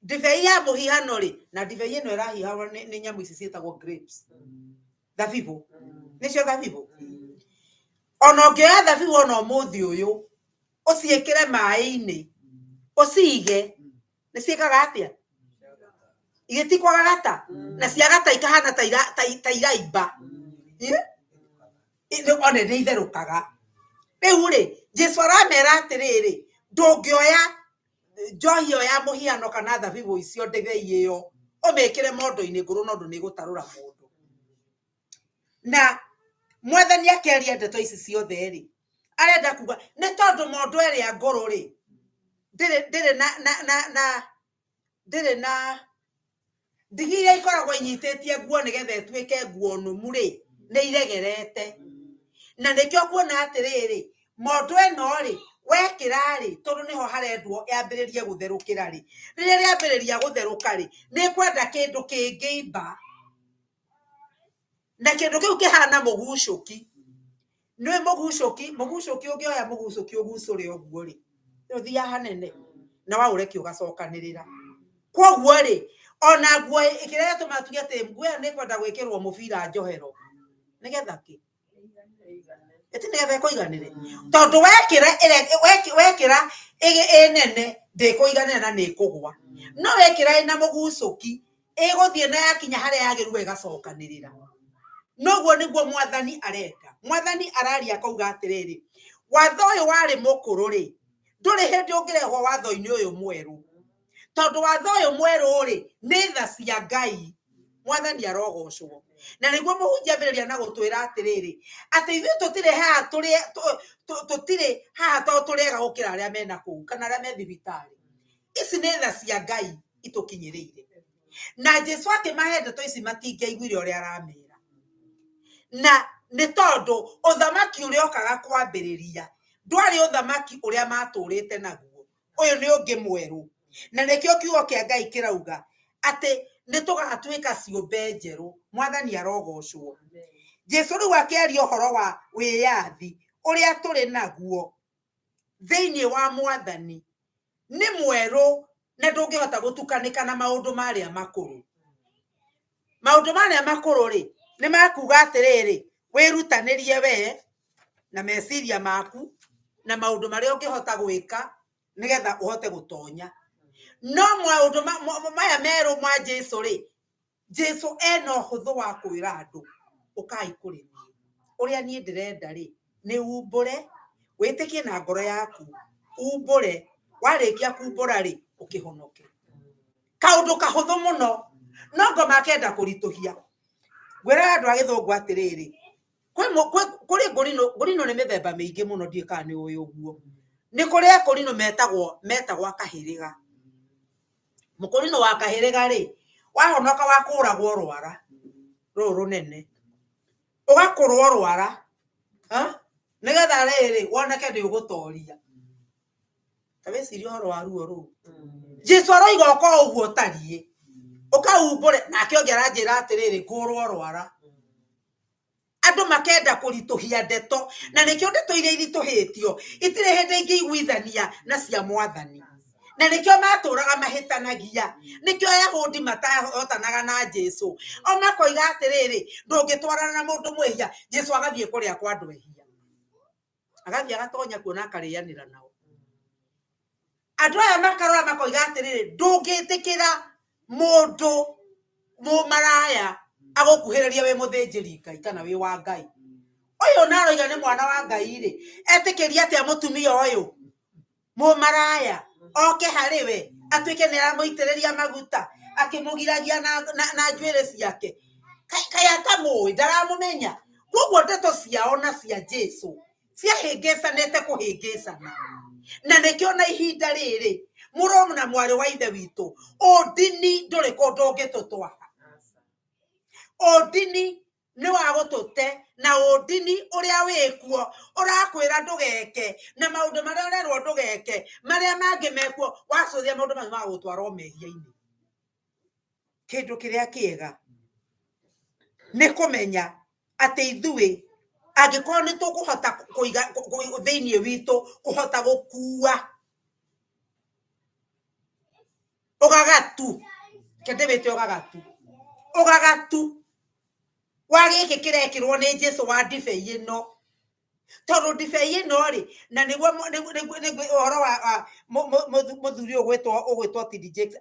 ndibei ya mũhihano rĩ, na ndibei ĩno ĩrahihagwo nĩ nyamũ ici ciĩtagwo grapes, thabibũ, nĩcio thabibũ. Ona ũngĩoya thabibũ ona ũmũthĩ ũyũ ũciĩkĩre maĩ-inĩ ũciige, nĩ ciĩkaga atĩa? Igĩtikwagagata na ciagata ikahana ta iraimba, one nĩ itherũkaga. Rĩu rĩ, Jesu aramera atĩrĩrĩ, ndũngĩoya njohi ĩyo ya mũhiano kana thabibũ icio ndibei ĩyo ũmĩkĩre mondo-inĩ ngũrũ, no ũndũ nĩ ĩgũtarũra mũndũ. Na mwathani akĩaria ndeto ici ciothe rĩ, arenda kuga nĩ tondũ mondo ĩrĩa ngũrũ rĩ, ndĩrĩ na na na na ndĩrĩ na ndigi iria ikoragwo inyitĩtie nguo nĩgetha ĩtuĩke nguo nũmu rĩ, nĩ iregerete. Na nĩkĩo kuona atĩrĩrĩ, mondo ĩno rĩ, wekĩra rĩ, tondũ nĩho harendwo yambĩrĩrie gũtherũkĩra rĩ, rĩrĩa rĩambĩrĩria gũtherũka rĩ, nĩ ĩkwenda kĩndũ kĩngĩimba, na kĩndũ kĩu kĩhana mũgucũki. Nĩ mũgucũki, mũgucũki ũngĩoya mũgucũki ũgucũre ũguo rĩ, ũthiaga hanene na waũrekia ũgacokanĩrĩra. Koguo rĩ, ona nguo kĩrĩa gĩtũmaga tuge atĩ nguo ĩyo nĩ ĩkwenda gwĩkĩrwo mũbira njohero, nĩgetha kĩ? Ĩti nĩgetha ĩkũiganĩre, tondũ wekĩra wekĩra ĩ nene ndĩkũiganĩra na nĩ ĩkũgwa, no wekĩra ĩna mũgucũki ĩgũthiĩ na yakinya harĩa yagĩrĩirwo ĩgacokanĩrĩra. Noguo nĩguo mwathani arenda. Mwathani araria akauga atĩrĩrĩ, watho ũyũ warĩ mũkũrũ rĩ, ndũrĩ hĩndĩ ũngĩrehwo watho-inĩ ũyũ mwerũ, tondũ watho ũyũ mwerũ rĩ, nĩ tha cia Ngai. Mwathani arogocwo. Na nĩguo mũhunjia ambĩrĩria na gũtwĩra atĩrĩrĩ, atĩ ithuĩ tũtirĩ haha tũrĩ tũtirĩ haha tondũ tũrĩ ega gũkĩra arĩa mena kũu kana arĩa me thibitarĩ. Ici nĩ tha cia Ngai itũkinyĩrĩire. Na Jesu akĩmahe ndeto ici matingĩaiguire ũrĩa aramera, na nĩ tondũ ũthamaki ũrĩa okaga kwambĩrĩria ndwarĩ ũthamaki ũrĩa matũrĩte naguo, ũyũ nĩ ũngĩ mwerũ. Na nĩkĩo kiugo kĩa Ngai kĩrauga atĩ nĩ tũgatuĩka ciũmbe njerũ. Mwathani arogocwo. Jesu rĩu akĩaria ũhoro wa wĩyathi ũrĩa tũrĩ naguo thĩinĩ wa mwathani nĩ mwerũ, na ndũngĩhota gũtukanĩka na maũndũ marĩa makũrũ. Maũndũ marĩa makũrũ rĩ, nĩ makuga atĩrĩrĩ, wĩrutanĩrie we na meciria maku na maũndũ marĩa ũngĩhota gwĩka nĩgetha ũhote gũtonya. No maũndũ maya merũ ma Jesu rĩ, Jesu ena ũhũthũ wa kwĩra andũ, ũkai kũrĩ niĩ, ũrĩa niĩ ndĩrenda rĩ, nĩ umbũre, wĩtĩkie na ngoro yaku, umbũre, warĩkia kumbũra rĩ, ũkĩhonoke. Kaũndũ kahũthũ mũno, no ngoma akenda kũritũhia. Ngwĩraga andũ a gĩthũngũ atĩrĩrĩ, kũrĩ ngũrinũ, ngũrinũ nĩ mĩthemba mĩingĩ mũno, ndiũĩ kana nĩ ũĩ ũguo. Nĩ kũrĩ akũrinũ metagwo a kahĩrĩga. Mũkũrinũ wa kahĩrĩga rĩ, wahonoka wakũragwo rwara rũrũ rũnene, ũgakũrwo rwara nĩgetha rĩrĩ woneke nĩ ũgũtoria. Ta wĩcirie ũhoro wa ruo rũu. Jesu aroiga ũka ũguo ũtariĩ, ũkaumbũre. Nake ũngĩ aranjĩra atĩrĩrĩ, ngũrwo rwara. Andũ makenda kũritũhia ndeto, na nĩkĩo ndeto iria iritũhĩtio itirĩ hĩndĩ ingĩiguithania na cia mwathani. Na nĩkĩo matũraga mahĩtanagia, nĩkĩo Ayahudi matahotanaga na Jesu. O makoiga atĩrĩrĩ, ndũngĩtwarana na mũndũ mwĩhia. Jesu agathiĩ kũrĩa kwa andũ ehia, agathiĩ agatonya kuo na akarĩanĩra nao. Andũ aya makarora makoiga atĩrĩrĩ, ndũngĩtĩkĩra mũndũ Mũmaraya agũkuhĩrĩria wĩ mũthĩnjĩri Ngai kana wĩ wa Ngai. Ũyũ na aroiga nĩ mwana wa Ngai rĩ, etĩkĩria atĩa mũtumia ũyũ mũmaraya oke harĩ we atuĩke nĩ aramũitĩrĩria maguta akĩmũgiragia na njuĩrĩ ciake? Kaĩ atamũĩ, ndaramũmenya. Koguo ndeto ciao na cia Jesu ciahĩngĩcanĩte kũhĩngĩcana. Na nĩkĩo na ihinda rĩrĩ mũrũ na mwarĩ wa ithe witũ, ũndini ndũrĩ kũndũ ũngĩtũtwara. Ũndini nĩ wa gũtũte, na ũndini ũrĩa wĩkuo ũrakwĩra ndũgeke, na maũndũ marĩa ũrerwo ndũgeke, marĩa mangĩ mekuo, wacũthia maũndũ macio magũgũtwara o mehia-inĩ. Kĩndũ kĩrĩa kĩega nĩ kũmenya atĩ ithuĩ angĩkorwo nĩ tũkũhota kũiga thĩinĩ witũ kũhota gũkua ũgagatu, reke ndĩwĩte ũgagatu, ũgagatu wa gĩkĩ kĩrekĩrwo nĩ Jesu wa ndibei ĩno, tondũ ndibei ĩno rĩ, na nĩguo ũhoro wa mũthuri ũyũ ũgwĩtwo TD Jakes,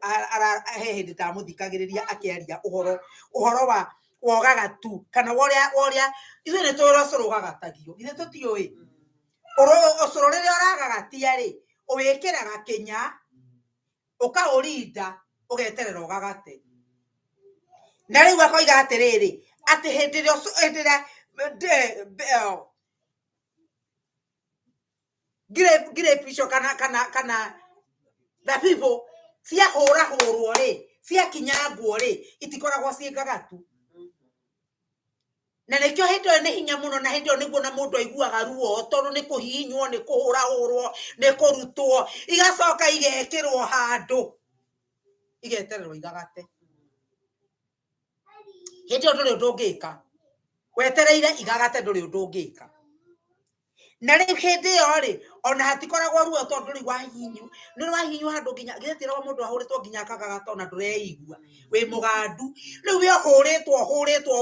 he hĩndĩ ndamũthikagĩrĩria akĩaria ũhoro wa ũgagatu, kana wa ũrĩa ithuĩ nĩ tũĩ ũrĩa ũcũrũ ũgagatagio, ithuĩ tũtiũĩ. Ũcũrũ rĩrĩa ũragagatia rĩ, ũwĩkĩraga kĩnya, ũkaũrinda, ũgeterera ũgagate. Na rĩu akoiga atĩrĩrĩ, atĩ hĩndĩ ĩrĩa hĩndĩ ĩrĩa grape icio kana thabibũ ciahũrahũrwo rĩ, ciakinyangwo rĩ, itikoragwo ciĩ ngagatu. Na nĩkĩo hĩndĩ ĩyo nĩ hinya mũno, na hĩndĩ ĩyo nĩguo na mũndũ aiguaga ruo, tondũ nĩ kũhihinywo, nĩ kũhũrahũrwo, nĩ kũrutwo, igacoka igekĩrwo handũ, igetererwo igagate. Hĩndĩ ĩyo ndũrĩ ũndũ ũngĩka, wetereire igagate, ndũrĩ ũndũ ũngĩka. Na rĩu hĩndĩ ĩyo rĩ, ona hatikoragwo ruo, tondũ rĩu wahihinywo, nĩ wahihinywo handũ nginya gĩtiragwo mũndũ ahũrĩtwo nginya akagagata, ona ndũreigua wĩ mũgandu. Rĩu we ũhũrĩtwo, ũhũrĩtwo,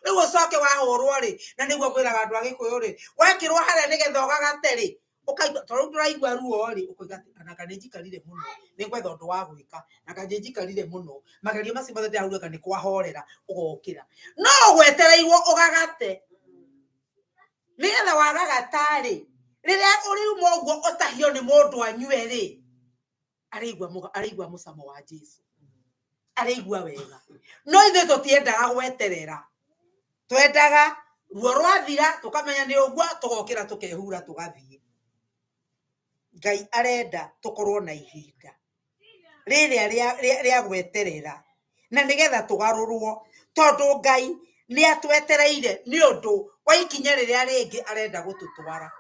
rĩu ũcoke wahũrwo rĩ, na nĩguo ngwĩraga andũ a Gĩkũyũ rĩ, wekĩrwo harĩa nĩgetha ũgagate rĩ, ũkaigua tondũ rĩu ndũraigua ruo rĩ, ũkoiga atĩ ona nĩ njikarire mũno, nĩ ngwetha ũndũ wa gwĩka, na nĩ njikarire mũno, magerio macio mothe ndĩrahurũka nĩ kwahorera, ũgokĩra. No gwetereirwo ũgagate, nĩgetha wagagata rĩ, rĩrĩa ũrĩuma ũguo ũtahio nĩ mũndũ anyue rĩ, araigua mũcamo wa Jesu, araigua wega. No ithuĩ tũtiendaga gweterera, twendaga ruo rwathira tũkamenya nĩ ũguo, tũgokĩra tũkehura tũgathiĩ. Ngai arenda tũkorwo na ihinda rĩrĩa rĩa gweterera, na nĩgetha tũgarũrwo, tondũ Ngai nĩ atwetereire nĩ ũndũ wa ikinya rĩrĩa rĩngĩ arenda gũtũtwara.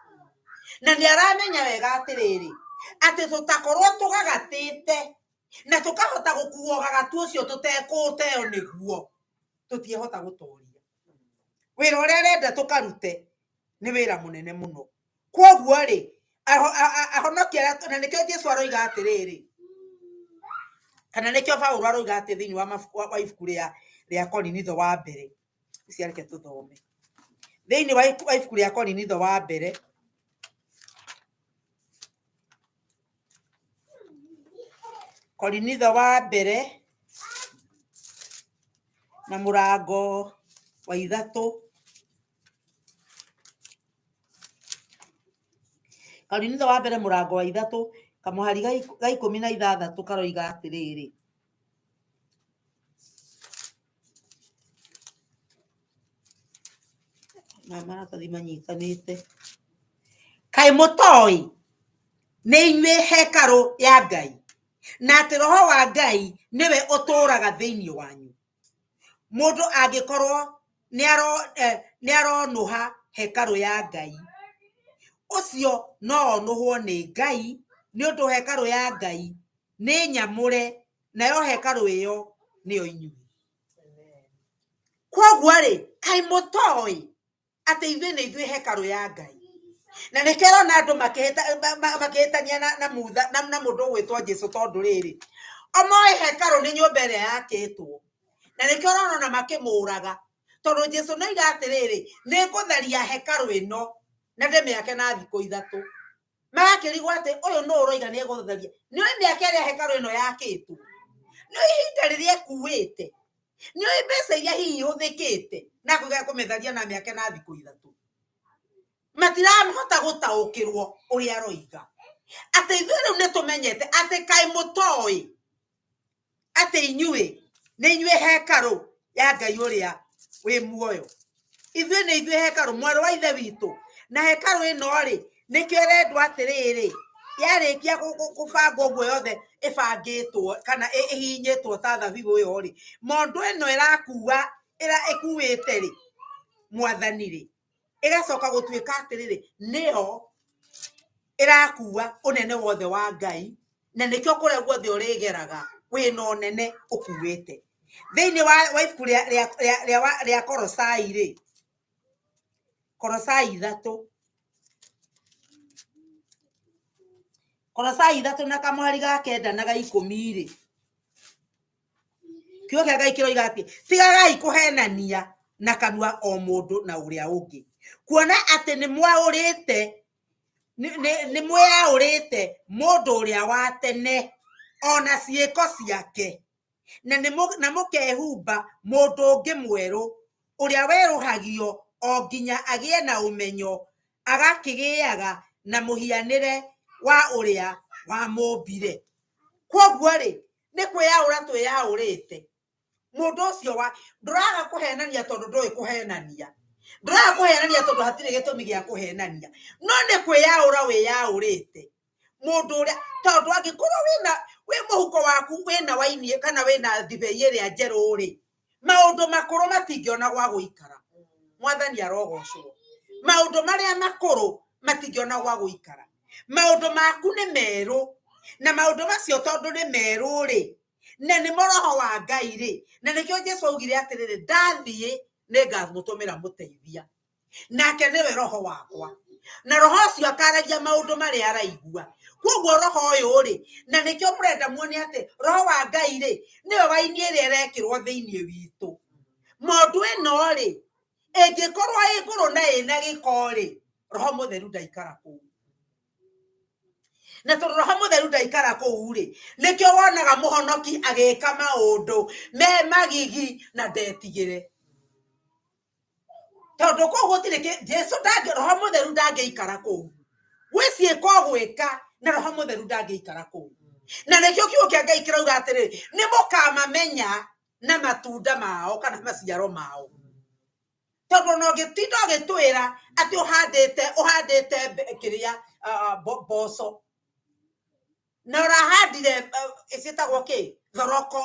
Na nĩ aramenya wega atĩrĩrĩ, atĩ tũtakorwo tũgagatĩte na tũkahota gũkuo ũgagatu ũcio tũtekũũteo nĩguo, tũtiĩhota gũtoria. Wĩra ũrĩa arenda tũkarute nĩ wĩra mũnene mũno. Kwoguo rĩ, ahonokia arĩa, na nĩkĩo Jesu aroiga atĩrĩrĩ, kana nĩkĩo Paulo aroiga atĩ thĩinĩ wa mabuku, wa ibuku rĩa Korinitho wa mbere, ici reke tũthome. Thĩinĩ wa ibuku rĩa Korinitho wa mbere, Korinitho wa mbere na mũrango wa 3. Korinitho wa mbere mũrango wa 3, kamũhari ga 16 karoiga atĩrĩrĩ. Maya maratathi manyitanĩte. Kaĩ mũtoĩ nĩ inyuĩ hekarũ ya Ngai, na atĩ Roho wa Ngai nĩwe ũtũũraga thĩinĩ wanyu. Mũndũ angĩkorwo nĩ aronũha hekarũ ya Ngai, ũcio no onũhwo nĩ Ngai, nĩ ũndũ hekarũ ya Ngai nĩ nyamũre, nayo hekarũ ĩyo nĩyo inyuĩ. Kwoguo rĩ, kaĩ mũtoĩ atĩ ithuĩ nĩ ithuĩ hekarũ ya Ngai? Na nĩkĩo ũrona andũ makĩhĩtania na mũndũ ũgwĩtwo Jesu, tondũ rĩrĩ, o moĩ hekarũ nĩ nyũmba ĩrĩa yakĩtwo. Na nĩkĩo ũrona ona makĩmũraga, tondũ Jesu nĩoiga atĩrĩrĩ, nĩ ngũtharia hekarũ ĩno na ndĩmĩake na thikũ 3. Magakĩrigwo atĩ ũyũ nũ ũroiga nĩ egũtharia. Nĩ ũĩ mĩaka ĩrĩa hekarũ ĩno yakĩtwo, nĩ ũĩ ihinda rĩrĩa ĩkuĩte. Nĩ ũĩ mbeca iria hihi ihũthĩkĩte na kũgĩa kũmĩtharia na mĩake na thikũ ithatũ? Matirahota gũtaũkĩrwo ũrĩa aroiga atĩ ithuĩ rĩu nĩ tũmenyete atĩ kaĩ mũtoĩ atĩ inyuĩ nĩ inyuĩ hekarũ ya Ngai ũrĩa wĩ muoyo. Ithuĩ nĩ ithuĩ hekarũ, mwarĩ wa ithe witũ. Na hekarũ ĩno rĩ, nĩkĩo ĩrendwo atĩrĩrĩ, yarĩkia kũbangwo ũguo yothe ĩbangĩtwo kana ĩhihinyĩtwo ta thabibũ ĩyo rĩ, mondo ĩno ĩrakua ĩkuĩte rĩ, mwathani rĩ, ĩgacoka gũtuĩka atĩrĩrĩ, nĩyo ĩrakua ũnene wothe wa Ngai, na nĩkĩo kũrĩa guothe ũrĩgeraga wĩna ũnene ũkuĩte. Thĩinĩ wa ibuku rĩa Korosai rĩ, Korosai ithatũ, Korosai ithatũ na kamũhari ga kenda na ga ikũmi rĩ, kiugo kĩa Ngai kĩroiga atĩ tigagai kũhenania na kanua o mũndũ na ũrĩa ũngĩ, kuona atĩ nĩ mwaũrĩte nĩ mwĩyaũrĩte mũndũ ũrĩa wa tene ona ciĩko ciake, na nĩ na mũkehumba mũndũ ũngĩ mwerũ ũrĩa werũhagio o nginya agĩe na ũmenyo, agakĩgĩaga na mũhianĩre wa ũrĩa wamũmbire. Kwoguo rĩ, nĩ kwĩyaũra twĩyaũrĩte mũndũ ũcio wa ndũraga kũhenania tondũ ndũĩ kũhenania, ndũraga kũhenania tondũ hatirĩ gĩtũmi gĩa kũhenania, no nĩ kwĩyaũra wĩyaũrĩte mũndũ ũrĩa, tondũ angĩkorwo wĩna wĩ mũhuko waku wĩna waini kana wĩna ndibei ĩrĩa njerũ rĩ, maũndũ makũrũ matingĩona gwa gũikara. Mwathani arogocwo. Maũndũ marĩa makũrũ matingĩona gwa gũikara. Maũndũ maku nĩ merũ, na maũndũ macio tondũ nĩ merũ rĩ, na nĩmo roho wa Ngai rĩ, na nĩkĩo Jesu augire atĩrĩrĩ, ndathiĩ nĩngamũtũmĩra mũteithia, nake nĩwe roho wakwa, na roho ũcio akaragia maũndũ marĩa araigua. Koguo roho ũyũ rĩ, na nĩkĩo mũrenda muone atĩ roho wa Ngai rĩ, nĩwe waini ĩrĩa ĩrekĩrwo thĩinĩ witũ. Mũndũ ĩno rĩ, ĩngĩkorwo ĩ ngũrũ na ĩna gĩko rĩ, roho mũtheru ndaikara kũu. Na tondũ roho mũtheru ndaikara kũu rĩ, nĩkĩo wonaga mũhonoki agĩka maũndũ me magigi na ndetigĩre. Tondũ kũu gũtirĩ Jesu ndangĩ, roho mũtheru ndangĩikara kũu. Gwĩ ciĩko ũgwĩka na roho mũtheru ndangĩikara kũu. Na nĩkĩo kiugo kĩa Ngai kĩrauga atĩrĩrĩ, nĩ mũkamamenya na matunda mao kana maciaro mao. Tondũ ona ũngĩtinda ũgĩtwĩra atĩ ũhandĩte kĩrĩa, mboco, na ũrahandire ciĩtagwo kĩ, thoroko,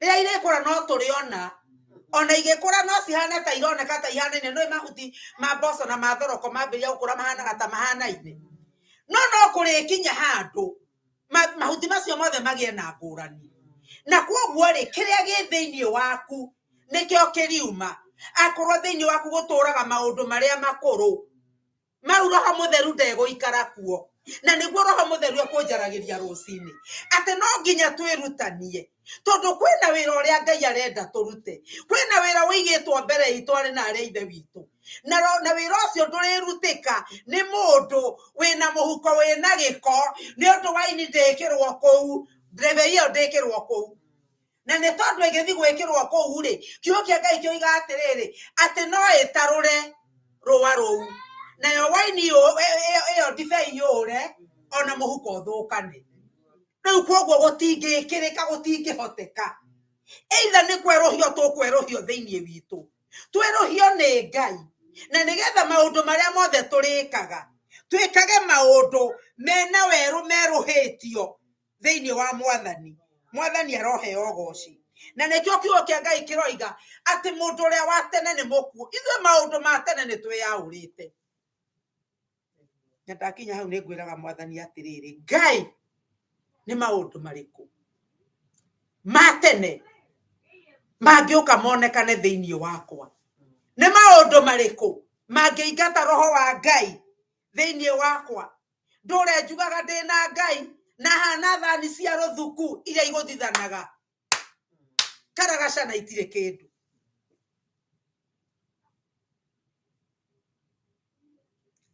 rĩrĩa irĩkũra no tũrĩona, ona igĩkũra no cihane ta ironeka ta ihanaine, nĩ mahuti ma mboco na ma thoroko mambĩrĩria gũkũra mahanaga ta mahanaine, no no kũrĩkinya handũ mahuti macio mothe magĩe na ngũrani. Na kwoguo rĩ, kĩrĩa gĩ thĩinĩ waku nĩkĩo kĩriuma. Akorwo thĩinĩ waku gũtũraga maũndũ marĩa makũrũ, mau roho mũtheru ndegũikara kuo. Na nĩguo roho mũtheru ekũnjaragĩria rũcinĩ atĩ no nginya twĩrutanie, tondũ kwĩna wĩra ũrĩa Ngai arenda tũrute, kwĩna wĩra ũigĩtwo mbere itũ arĩ na arĩa ithe witũ, na wĩra ũcio ndũrĩrutĩka nĩ mũndũ wĩna mũhuko wĩna gĩko, nĩ ũndũ waini ndĩkĩrwo kũu, ndebe ĩyo ndĩkĩrwo kũu. Na nĩ tondũ ĩgĩthiĩ gwĩkĩrwo kũu rĩ, kiugo kĩa Ngai kĩoiga atĩrĩrĩ, atĩ no ĩtarũre rũa rũu, nayo waini ĩyo ndibei yũre, ona mũhuko ũthũkane. Rĩu kwoguo gũtingĩkĩrĩka, gũtingĩhoteka. Either nĩ kwerũhio tũkwerũhio thĩinĩ witũ, twerũhio nĩ Ngai, na nĩgetha maũndũ marĩa mothe tũrĩkaga, twĩkage maũndũ mena werũ merũhĩtio thĩinĩ wa Mwathani. Mwathani aroheo ũgoci. Na nĩkĩo kiugo kĩa Ngai kĩroiga atĩ mũndũ ũrĩa wa tene nĩ mũkuũ. Ithuĩ maũndũ ma tene nĩ twĩyaũrĩte. Na ndakinya hau nĩ ngwĩraga Mwathani atĩrĩrĩ, Ngai, nĩ maũndũ marĩkũ ma tene mangĩũka monekane thĩinĩ wakwa? Nĩ maũndũ marĩkũ mangĩingata roho wa Ngai thĩinĩ wakwa? Ndũre njugaga ndĩna Ngai na hana thani cia rũthuku iria igũthithanaga karagaca na itirĩ kĩndũ.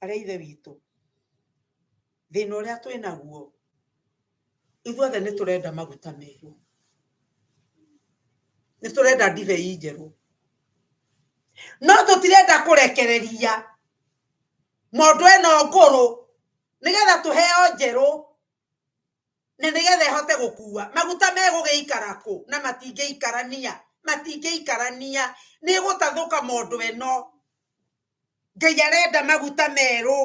Arĩa ithe witũ, thĩna ũrĩa twĩ naguo, ithuothe nĩ tũrenda maguta merũ. Nĩ tũrenda ndibei njerũ, no tũtirenda kũrekereria mondo ĩno ngũrũ nĩgetha tũheo njerũ na nĩgetha ĩhote gũkua. Maguta megũgĩikara kũ na matingĩikarania, matingĩikarania, nĩ ĩgũtathũka mondo ĩno. Ngai arenda maguta merũ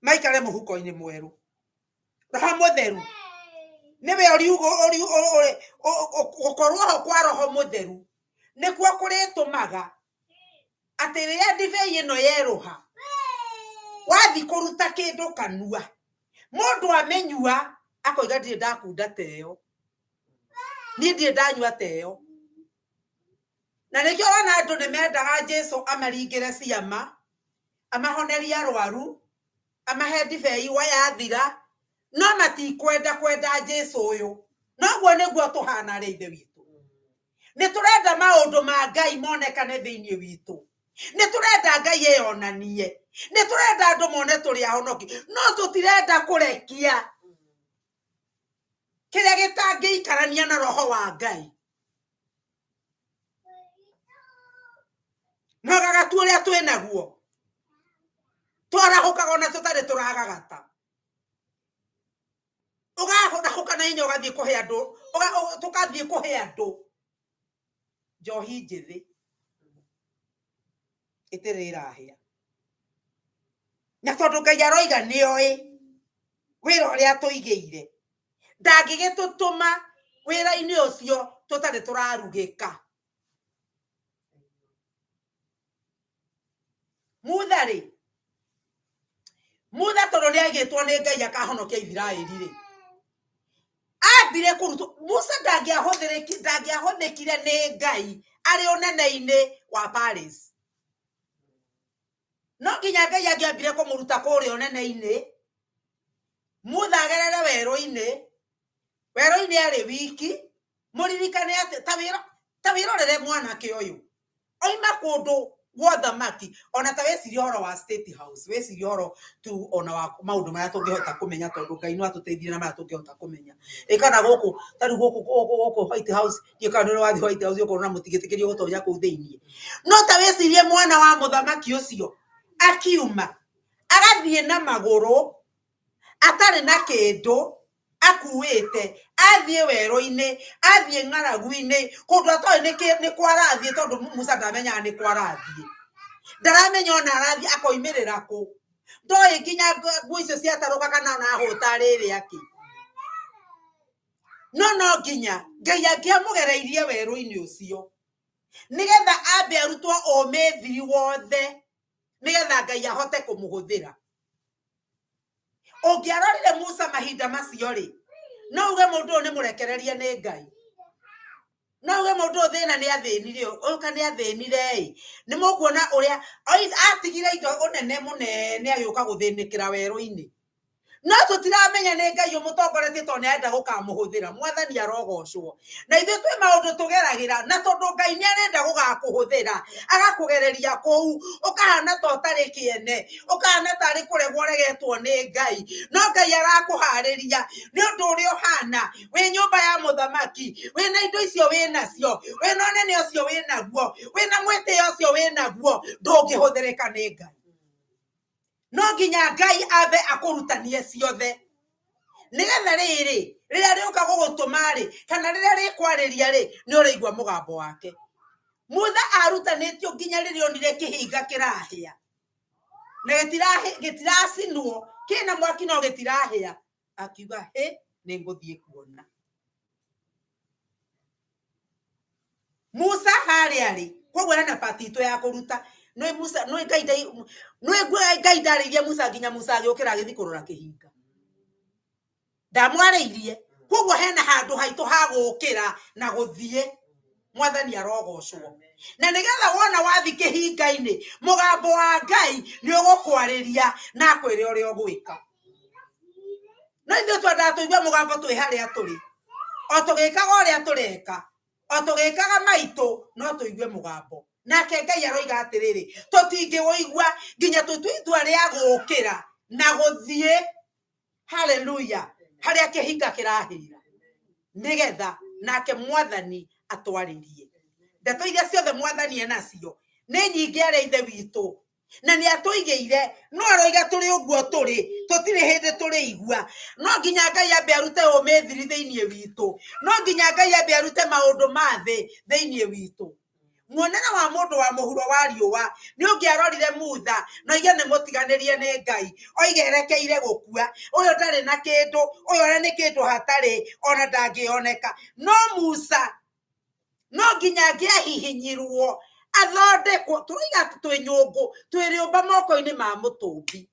maikare mũhuko-inĩ mwerũ. Roho Mũtheru nĩwe gũkorwo ho kwa Roho Mũtheru nĩkuo kũrĩtũmaga atĩ rĩrĩa ndibei ĩno yerũha, wathi kũruta kĩndũ kanua, mũndũ amĩnyua akoiga ndirĩ ndakunda ta ĩyo, niĩ ndirĩ ndanyua ta ĩyo. Na nĩkĩo ũrona andũ nĩ mendaga Jesu amaringĩre ciama, amahonerie arwaru, amahe ndibei yathira, no matikwenda kwenda Jesu ũyũ. Noguo nĩguo tũhana arĩ Ithe witũ. Nĩ tũrenda maũndũ ma Ngai monekane thĩinĩ witũ, nĩ tũrenda Ngai eyonanie, nĩ tũrenda andũ mone tũrĩ ahonoki, no tũtirenda kũrekia kĩrĩa gĩtangĩikarania na Roho wa Ngai. No gagatu ũrĩa twĩ naguo twarahũkaga ona tũtarĩ tũragagata, ũgarahũka na hinya ũgathiĩ kũhe andũ, tũgathiĩ kũhe andũ njohi njĩthĩ ĩtĩrĩ ĩrahĩa. Na tondũ Ngai aroiga nĩoĩ wĩra ũrĩa tũigĩire, ndangĩgĩtũtũma wĩra-inĩ ũcio tũtarĩ tũrarugĩka. Mutha rĩ, Mutha tondũ nĩ agĩtwo nĩ Ngai akahonokia Isiraeli rĩ, ambire kũrutwo. Musa ndangĩahũthĩkire nĩ Ngai arĩ ũnene-inĩ wa Paris. No nginya Ngai angĩambire kũmũruta kũrĩa ũnene-inĩ, Mutha agerere werũ-inĩ, werũ-inĩ arĩ wiki. Mũririkane atĩ ta wĩrorere mwanake ũyũ oima kũndũ gwa ũthamaki. Ona ta wĩcirie ũhoro wa State House, wĩcirie ũhoro tu ona wa maũndũ marĩa tũngĩhota kũmenya, tondũ Ngai no atũteithie na marĩa tũngĩhota kũmenya. Ĩ kana gũkũ, ta rĩu gũkũ gũkũ White House, ndiũĩ kana nĩ wathiĩ White House ũkona mũtingĩtĩkĩrio gũtonya kũu thĩiniĩ. No ta wĩcirie mwana wa mũthamaki ũcio akiuma agathiĩ na magũrũ atarĩ na kĩndũ akuĩte, athiĩ werũ-inĩ, athiĩ ng'aragu-inĩ, kũndũ atoĩ nĩ kwa arathiĩ, tondũ Musa ndamenyaga nĩ kwa arathiĩ, ndaramenya ona arathiĩ akoimĩrĩra kũ, ndoĩ nginya nguo icio ciatarũka kana ona ahũta rĩrĩ akĩ. No no nginya Ngai angĩamũgereirie werũ-inĩ ũcio nĩgetha ambe arutwo ũmĩthiri wothe, nĩgetha Ngai ahote kũmũhũthĩra. Ũngĩarorire Musa mahinda macio rĩ, no uge mũndũ ũyũ nĩ mũrekererie nĩ Ngai, no uge mũndũ ũyũ thĩna nĩ athĩnire, ũyũ ka nĩ athĩnire ĩ. Nĩ mũkuona ũrĩa atigire indo ũnene mũnene agĩũka gũthĩnĩkĩra werũ-inĩ. No tũtiramenya nĩ Ngai ũmũtongoretie, tondũ nĩ arenda gũkamũhũthĩra. Mwathani arogocwo. Na ithuĩ twĩ maũndũ tũgeragĩra, na tondũ Ngai nĩ arenda gũgakũhũthĩra, agakũgereria kũu, ũkahana ta ũtarĩ kĩene, ũkahana tarĩ kũregwo ũregetwo nĩ Ngai, no Ngai arakũharĩria nĩ ũndũ ũrĩa ũhana. Wĩ nyũmba ya mũthamaki, wĩna indo icio wĩ nacio, wĩna ũnene ũcio wĩ naguo, wĩna mwĩtĩo ũcio wĩ naguo, ndũngĩhũthĩrĩka nĩ Ngai. No nginya Ngai ambe akũrutanie ciothe, nĩgetha rĩrĩ rĩrĩa rĩũka gũgũtũma rĩ, kana rĩrĩa rĩkwarĩria rĩ, nĩ ũrĩigua mũgambo wake. Mutha arutanĩtio nginya rĩrĩa onire kĩhinga kĩrahĩa na gĩtiracinwo, kĩna mwaki no gĩtirahĩa, akiuga hĩ, nĩ ngũthiĩ kuona Musa harĩa rĩ. Koguo hena pati itũ ya kũruta. Nĩ Musa, nĩ Ngai, nĩ Ngai ndarĩirie Musa nginya Musa agĩũkĩra agĩthiĩ kũrora kĩhinga, ndamwarĩirie. Koguo hena handũ haitũ ha gũkĩra na gũthiĩ. Mwathani arogocwo. Na nĩgetha wona wathi kĩhinga-inĩ, mũgambo wa Ngai nĩ ũgũkwarĩria na akwĩre ũrĩa ũgwĩka. No ithuĩ twendaga tũigue mũgambo twĩ harĩa tũrĩ, o tũgĩkaga ũrĩa tũreka, o tũgĩkaga maitũ, no tũigue mũgambo. Nake Ngai aroiga atĩrĩrĩ, tũtingĩũigua nginya tũtue itua rĩa gũkĩra na gũthiĩ, haleluya, harĩa kĩhinga kĩrahĩra, nĩgetha Nake Mwathani atwarĩrie ndeto iria ciothe Mwathani enacio nĩ nyingĩ, arĩa ithe witũ, na nĩ atũigĩire. No aroiga tũrĩ ũguo tũrĩ, tũtirĩ hĩndĩ tũrĩigua. No nginya Ngai ambe arute ũmĩthiri thĩinĩ witũ, no nginya Ngai ambe arute maũndũ ma thĩ thĩinĩ witũ. Muonere wa mũndũ wa mũhuro wa riũa nĩ ũngĩarorire Mutha na oige nĩ mũtiganĩrie nĩ Ngai, oige erekeire gũkua, ũyũ ndarĩ na kĩndũ, ũyũ ona nĩ kĩndũ hatarĩ, ona ndangĩoneka. No Musa no nginya angĩahihinyirwo athondekwo. Tũroiga atĩ twĩ nyũngũ, twĩ rĩũmba moko-inĩ ma mũtũmbi.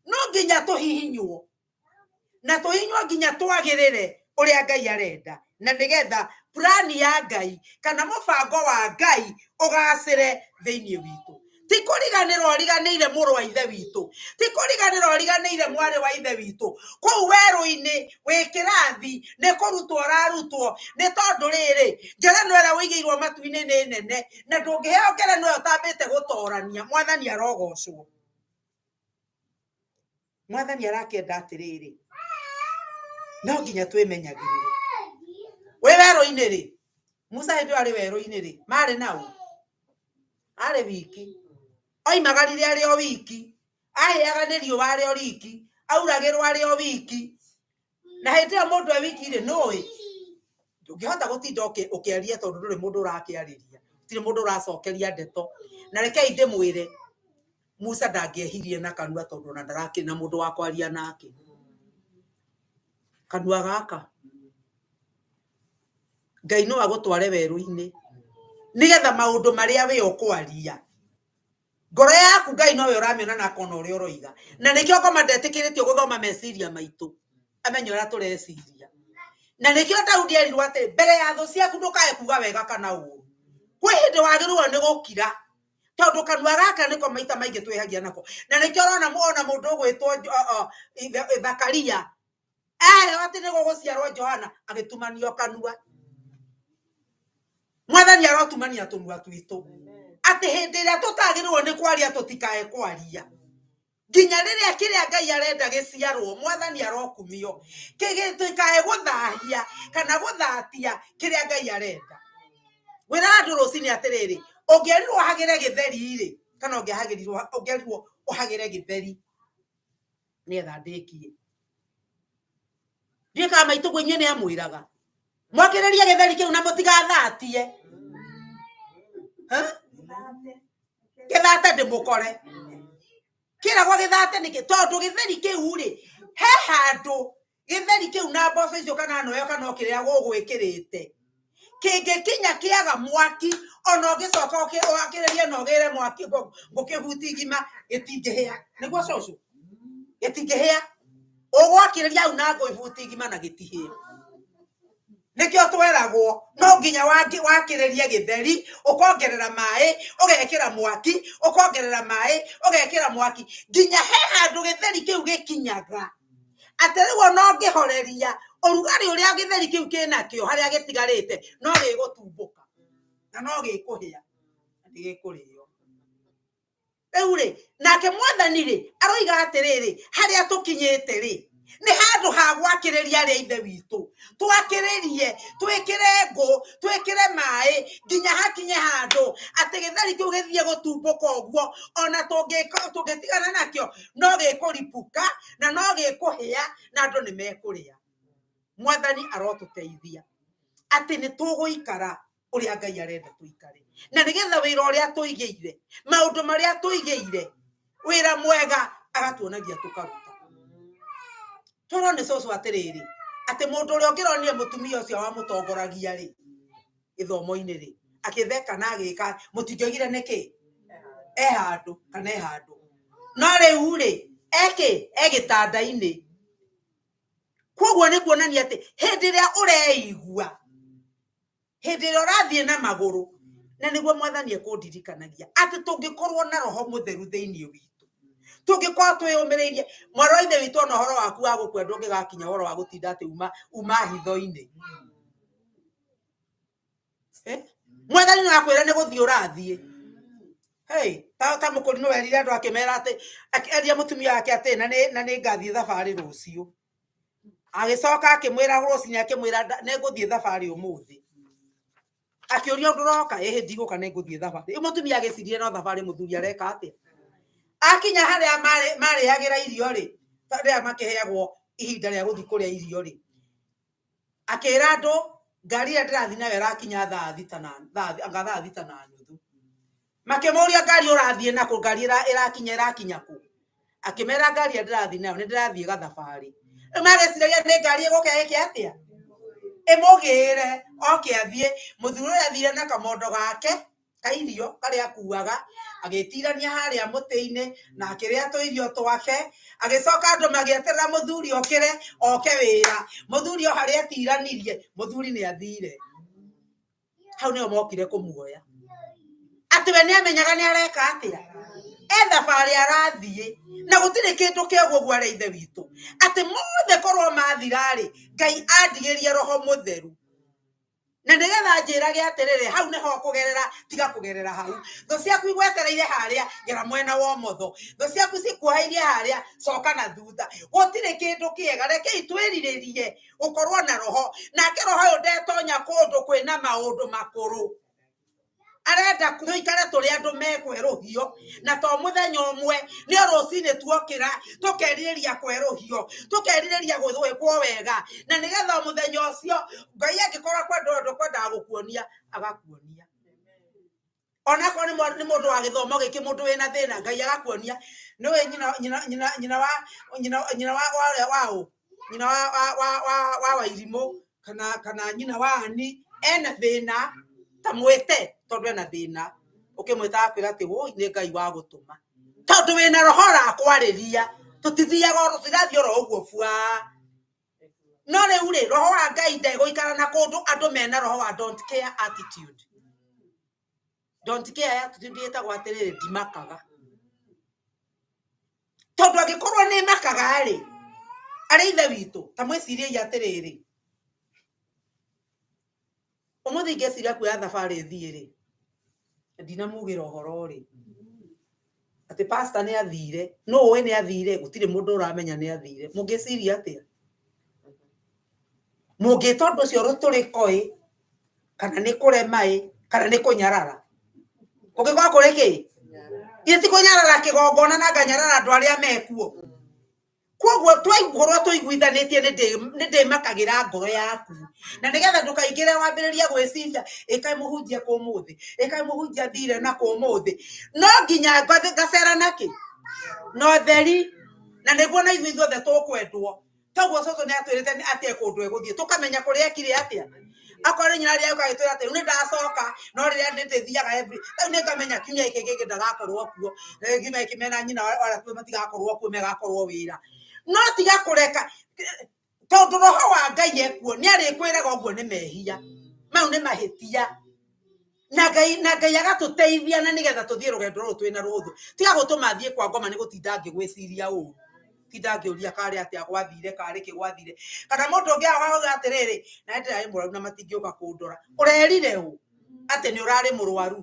No nginya tũhihinywo na tũhihinywo nginya twagĩrĩre ũrĩa Ngai arenda, na nĩgetha plani ya Ngai kana mũbango wa Ngai ũgacĩre thĩinĩ witũ. Ti kũriganĩrwo ũriganĩire mũrũ wa ithe witũ, ti kũriganĩrwo ũriganĩire mwarĩ wa ithe witũ. Kũu werũ-inĩ wĩ kĩrathi nĩ kũrutwo ũrarutwo, nĩ tondũ rĩrĩ, ngerenwa ĩrĩa ũigĩirwo matu-inĩ nĩ nene, na ndũngĩheo ngerenwa ĩyo ũtambĩte gũtorania. Mwathani arogocwo. Mwathani arakĩenda atĩrĩrĩ, no nginya twĩmenyagĩrĩre wĩ werũ-inĩ rĩ. Musa hĩndĩ ĩyo arĩ werũ-inĩ rĩ, marĩ nao arĩ wiki, oimagarire arĩ o wiki, ahĩaga nĩ riũa arĩ o riki, auragĩrwo arĩ o wiki. Na hĩndĩ ĩyo mũndũ e wiki rĩ, nũĩ ndũngĩhota gũtinda ũkĩaria, tondũ ndũrĩ mũndũ ũrakĩarĩria, gũtirĩ mũndũ ũracokeria ndeto. Na rekei ndĩmwĩre, Musa ndangĩehirie na kanua, tondũ ona ndarakĩrĩ na mũndũ wa kwaria nake. Kanua gaka, Ngai no agũtware werũ-inĩ nĩgetha maũndũ marĩa we ũkwaria ngoro yaku, Ngai nowe ũramĩona na akona ũrĩa ũroiga. Na nĩkĩo ngoma ndetĩkĩrĩtio gũthoma meciria maitũ, amenye ũrĩa tũreciria. Na nĩkĩo Daudi erirwo atĩ mbere ya thũ ciaku ndũkae kuga wega kana ũru, kwĩ hĩndĩ wagĩrĩirwo nĩ gũkira, tondũ kanua gaka nĩko maita maingĩ twĩhagia nako. Na nĩkĩo ũrona ona mũndũ ũgwĩtwo Zakaria aheo atĩ nĩ gũgũciarwo Johana, agĩtumanio kanua. Mwathani arotumania tũnua twitũ, atĩ hĩndĩ ĩrĩa tũtagĩrĩirwo nĩ kwaria tũtikae kwaria, nginya rĩrĩa kĩrĩa Ngai arenda gĩciarwo. Mwathani arokumio. Tũtikae gũthahia kana gũthatia kĩrĩa Ngai arenda. Wĩra andũ rũcinĩ atĩrĩrĩ, ũngĩerirwo ũhagĩre gĩtheri rĩ, kana ũngĩhagĩrirwo, ũngĩerirwo ũhagĩre gĩtheri, nĩgetha ndĩkie, ndiũĩ kana maitũguo inyuĩ nĩ amwĩraga mwakĩrĩrie gĩtheri kĩu na mũtigathatie. Ha? Gĩthate ndĩmũkore kĩragwo gĩthate nĩkĩ? Tondũ gĩtheri kĩu rĩ, he handũ gĩtheri kĩu na mboco icio kana noyo kana o kĩrĩa gũgwĩkĩrĩte kĩngĩkinya kĩaga mwaki, ona ũngĩcoka wakĩrĩrie na ũgĩre mwaki ngũkĩhuti ngima, gĩtingĩhĩa. Nĩguo cũcũ, gĩtingĩhĩa. Ũgwakĩrĩria hau na ngũ ibuti ngima na gĩtihĩe. Nĩkĩo tweragwo no nginya wakĩrĩrie gĩtheri, ũkongerera maĩ, ũgekĩra mwaki, ũkongerera maĩ, ũgekĩra mwaki, nginya he handũ gĩtheri kĩu gĩkinyaga atĩ rĩu ona ũngĩhoreria ũrugarĩ ũrĩa gĩtheri kĩu kĩnakĩo, harĩa gĩtigarĩte no gĩgũtumbũka na no gĩkũhĩa na nĩgĩkũrĩo. Rĩu rĩ, nake Mwathani rĩ, aroiga atĩrĩrĩ, harĩa tũkinyĩte rĩ, nĩ handũ ha gwakĩrĩria arĩa ithe witũ. Twakĩrĩrie, twĩkĩre ngũ, twĩkĩre maĩ, nginya hakinye handũ atĩ gĩtheri kĩu gĩthiĩ gũtumbũka ũguo, ona tũngĩtigana nakĩo no gĩkũripũka na no gĩkũhĩa na andũ nĩ mekũrĩa. Mwathani arotũteithia atĩ nĩ tũgũikara ũrĩa Ngai arenda tũikare, na nĩgetha wĩra ũrĩa tũigĩire, maũndũ marĩa tũigĩire, wĩra mwega agatuonagia tũkaruta. Twerwo nĩ cũcũ atĩrĩrĩ, atĩ mũndũ ũrĩa ũngĩronire mũtumia ũcio wamũtongoragia rĩ gĩthomo-inĩ rĩ, akĩtheka na agĩka, mũtingĩoigire nĩkĩ e handũ kana e handũ. No rĩu rĩ, ekĩ e gĩtanda-inĩ. Koguo nĩ kuonania atĩ hĩndĩ ĩrĩa ũreigua, hĩndĩ ĩrĩa ũrathiĩ na magũrũ, na nĩguo Mwathani ekũndirikanagia atĩ tũngĩkorwo na Roho Mũtheru thĩinĩ witũ, tũngĩkorwo twĩyũmĩrĩirie, mwarĩ wa ithe witũ, ona ũhoro waku wa gũkua ndũngĩgakinya ũhoro wa gũtinda atĩ uma hitho-inĩ. Mwathani no akwĩra nĩ gũthiĩ ũrathiĩ. Hey, ta mũkũri nĩ werire andũ akĩmera atĩ, akĩeria mũtumia wake atĩ na nĩ ngathiĩ thabarĩ rũciũ. Agĩcoka akĩmwĩra rũcinĩ, akĩmwĩra nĩngũthiĩ thabarĩ ũmũthĩ. Akĩũria ũndũ ũroka, ĩhĩ ndigũka nĩngũthiĩ thabarĩ. Rĩu mũtumia agĩciria no thabarĩ mũthuri areka atĩa. Akinya harĩa marĩagĩra irio rĩ, rĩrĩa makĩheagwo ihinda rĩa gũthiĩ kũrĩa irio rĩ, akĩra andũ ngari ĩrĩa ndĩrathiĩ nayo ĩrakinya thaa thita na anga thaa thita na nuthu. Makĩmũria ngari ũrathiĩ nakũ, ngari ĩrakinya ĩrakinya kũ? Akĩmera ngari ĩrĩa ndĩrathiĩ nayo nĩ ndĩrathiĩ gathabarĩ. Rĩu magĩciragia nĩ ngari ĩgũka ĩke atĩa? Ĩmũgĩre oke athiĩ. Mũthuri ũyũ athire na kamondo gake ka irio karĩa akuaga, agĩtirania harĩa mũtĩ-inĩ na akĩrĩa tũirio twake. Agĩcoka andũ magĩeterera mũthuri okĩre oke wĩra. Mũthuri o harĩa etiranirie, mũthuri nĩ athire. Hau nĩho mokire kũmuoya. Atĩ we nĩ amenyaga nĩ areka atĩa, e thabarĩ arathiĩ na gũtirĩ kĩndũ kĩa ũguo ũguo arĩa ithe witũ, atĩ mothe korwo mathira-rĩ, Ngai andigĩrie roho mũtheru na nĩgetha njĩrage atĩrĩrĩ, hau nĩho ũkũgerera, tiga kũgerera hau. Thũ ciaku igwetereire harĩa, gera mwena wa ũmotho. Thũ ciaku cikuoheirie harĩa, coka na thutha. Gũtirĩ kĩndũ kĩega. Rekei twĩrirĩrie gũkorwo na roho, nake roho ũyũ ndetonya kũndũ kwĩna maũndũ makũrũ. Arenda tũikare tũrĩ andũ mekwerũhio, na to mũthenya ũmwe, nĩ o rũcinĩ tuokĩra tũkerirĩria kwerũhio, tũkerirĩria gwĩkwo wega, na nĩgetha o mũthenya ũcio Ngai angĩkorwo kwenda ũndũ kwendaga gũkuonia, agakuonia. Onakorwo nĩ mũndũ wa gĩthomo gĩkĩ, mũndũ wĩna thĩna, Ngai agakuonia. Nĩũĩ nyina, nyina, nyina, nyina wa, nyina, nyina wa, wa, wa ũ? Nyina wa, wa, wa, wa, wa Wairimũ kana nyina wa Ani ena thĩna, ta mwĩte tondũ ena thĩna. Ũkĩmwĩta akwĩra atĩ woi nĩ Ngai wa gũtũma, tondũ wĩna roho ũrakwarĩria. Tũtithiaga oro, tũtirathiĩ oro ũguo bua. No rĩu rĩ, roho wa Ngai ndegũikara na kũndũ andũ mena roho wa don't care attitude. Don't care attitude ĩtagwo atĩrĩrĩ, ndimakaga. Tondũ angĩkorwo nĩ makaga rĩ, arĩ ithe witũ, ta mwĩciriei atĩrĩrĩ, ũmũthĩ ingĩciria kuoya thabarĩ thiĩ rĩ, ndinamugĩra ũhoro rĩ, atĩ pastor nĩ athire, nũ ũĩ nĩ athire? Gũtirĩ mũndũ ũramenya nĩ athire. Mũngĩciria atĩa? Mũngĩta ũndũ ũcio rũtũrĩko ĩ, kana nĩ kũrema ĩ, kana nĩ kũnyarara? Kũngĩkorwo kũrĩ kĩ? Githĩ ti kũnyarara kĩgongona na nganyarara andũ arĩa mekuo? Koguo twakorwo tũiguithanĩtie, nĩ ndĩmakagĩra ngoro yaku, na nĩgetha ndũkaingĩre wambĩrĩrie gwĩciria ĩkaĩ mũhunjia kũ ũmũthĩ, ĩkaĩ mũhunjia athire na kũ ũmũthĩ. No nginya ngacera nakĩ na ũtheri, na nĩguo na ithuĩ ithuothe tũkwendwo. Toguo cũcũ nĩ atwĩrĩte atĩ e kũndũ egũthiĩ, tũkamenya kũrĩa ekire atĩa. Akorwo nĩ nyina rĩrĩa ũka agĩtwĩra atĩ rĩu nĩ ndacoka, no rĩrĩa ndĩthiaga every rĩu nĩ ngamenya kiumia gĩkĩ kĩngĩ ndagakorwo kuo, kiumia gĩkĩ mena nyina arĩa matigakorwo kuo, megakorwo wĩra. No tiga kũreka, tondũ roho wa Ngai ekuo nĩ arĩkwĩraga ũguo nĩ mehia mau, nĩ mahĩtia, na Ngai, na Ngai agatũteithia, na nĩgetha tũthiĩ rũgendo rũrũ twĩna rũhũthũ. Tiga gũtũma thiĩ kwa ngoma nĩ gũtinda ngĩgwĩciria ũru, tinda ngĩũria karĩ atĩa gwathire, karĩ kĩ gwathire, kana mũndũ ũngĩ agauga atĩrĩrĩ, na ndĩrarĩ mũrwaru na matingĩũka kũndora. Ũrerire ũ atĩ nĩ ũrarĩ mũrwaru?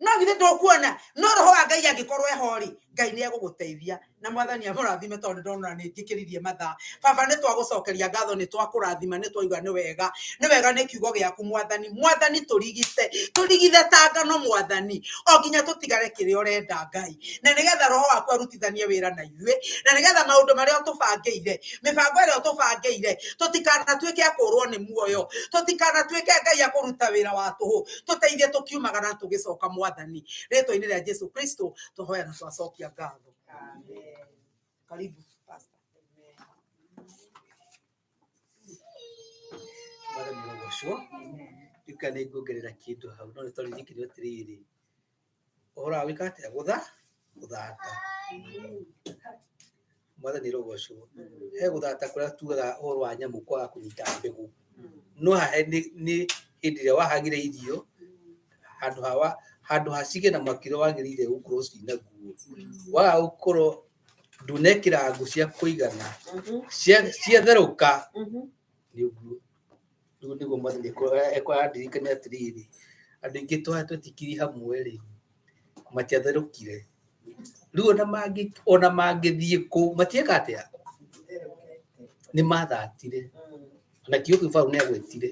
No githĩ ndũkuona? No roho wa Ngai angĩkorwo eho rĩ, Ngai nĩ egũgũteithia. Na Mwathani amũrathime, tondũ ndona nĩ ngĩkĩririe mathaa. Baba, nĩ twagũcokeria ngatho, nĩ twakũrathima, nĩ twauga nĩ wega, nĩ wega nĩ kiugo gĩaku Mwathani. Mwathani, tũrigite, tũrigithe ta ngano Mwathani, o nginya tũtigare kĩrĩa ũrenda Ngai, na nĩgetha roho waku arutithanie wĩra na ithuĩ, na nĩgetha maũndũ marĩa ũtũbangĩire, mĩbango ĩrĩa ũtũbangĩire, tũtikanatuĩke a kũrwo nĩ muoyo, tũtikanatuĩke Ngai a kũruta wĩra wa tũhũ. Tũteithie tũkiumagara na tũgĩcoka Mwathani, rĩtwa-inĩ rĩa Jesu Kristo twahoya na twacokia ngatho. Karibu, Pastor. Mwathani arogocwo. Ndiũĩ kana nĩ nguongerera kĩndũ hau, no nĩ tondũ njĩkĩre atĩrĩrĩ, ũhoro wa gwĩka atĩa, gũthata. Mwathani arogocwo. He gũthata kũrĩa tugaga ũhoro wa nyamũ kwaga kũnyita mbegũ. No haha nĩ hĩndĩ ĩrĩa wahagire irio, handũ ha cigĩe na mwaki ũrĩa wagĩrĩire gũkorwo cinaguo, waga gũkorwo ndũnekĩra ngũ cia kũigana, ciatherũka nĩ ũguo. Rĩu nĩguo Mwathani arandirikania atĩrĩrĩ, andũ aingĩ twetĩkirie hamwe rĩ, matiatherũkire. Rĩu ona mangĩthiĩ kũ, matieka atĩa? Nĩ mathatire na kiugo kĩu Paũlũ nĩ agwĩtire,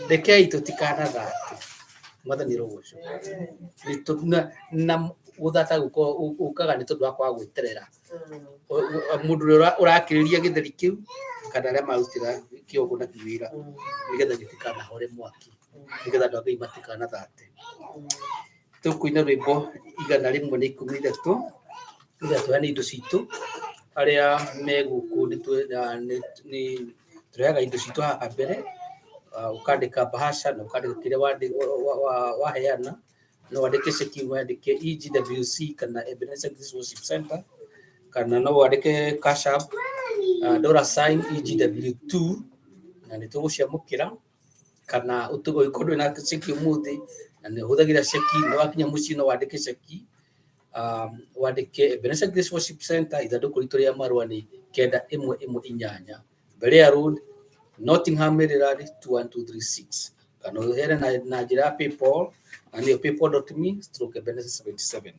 rekei tũtikanathate. Mwathani arogocwo. Nĩ na gũthata gũkaga nĩ tondũ wa kwaga gwĩterera. Mũndũ ũrĩa ũrakĩrĩria gĩtheri kĩu kana arĩa marutĩra kĩgongona kĩu wĩra, nĩgetha gĩtikanahore mwaki, nĩgetha andũ a Ngai matikanathate. Tũkũina rwĩmbo 113 nĩgetha tũheane indo citũ. Arĩa me gũkũ nĩ tũrehaga indo citũ haha mbere, ũkandĩka bahasha na ũkandĩka kĩrĩa waheana, no wandĩke ceki, wandĩke EGWC kana Ebenezer Grace Worship Center, kana no wandĩke Cash App dollar sign EGW2, na nĩ tũgũciamũkĩra. Kana ũngĩkorwo ndũrĩ na ceki ũmũthĩ na nĩ ũhũthagĩra ceki, nĩ wakinya mũciĩ no wandĩke ceki, wandĩke Ebenezer Grace Worship Center, ithandũkũ ritũ rĩa marũa nĩ 9118 Berea Road, Nottingham, Maryland 21236, kana ũheane na njĩra ya PayPal, na nĩyo paypal.me/Ebenezer77.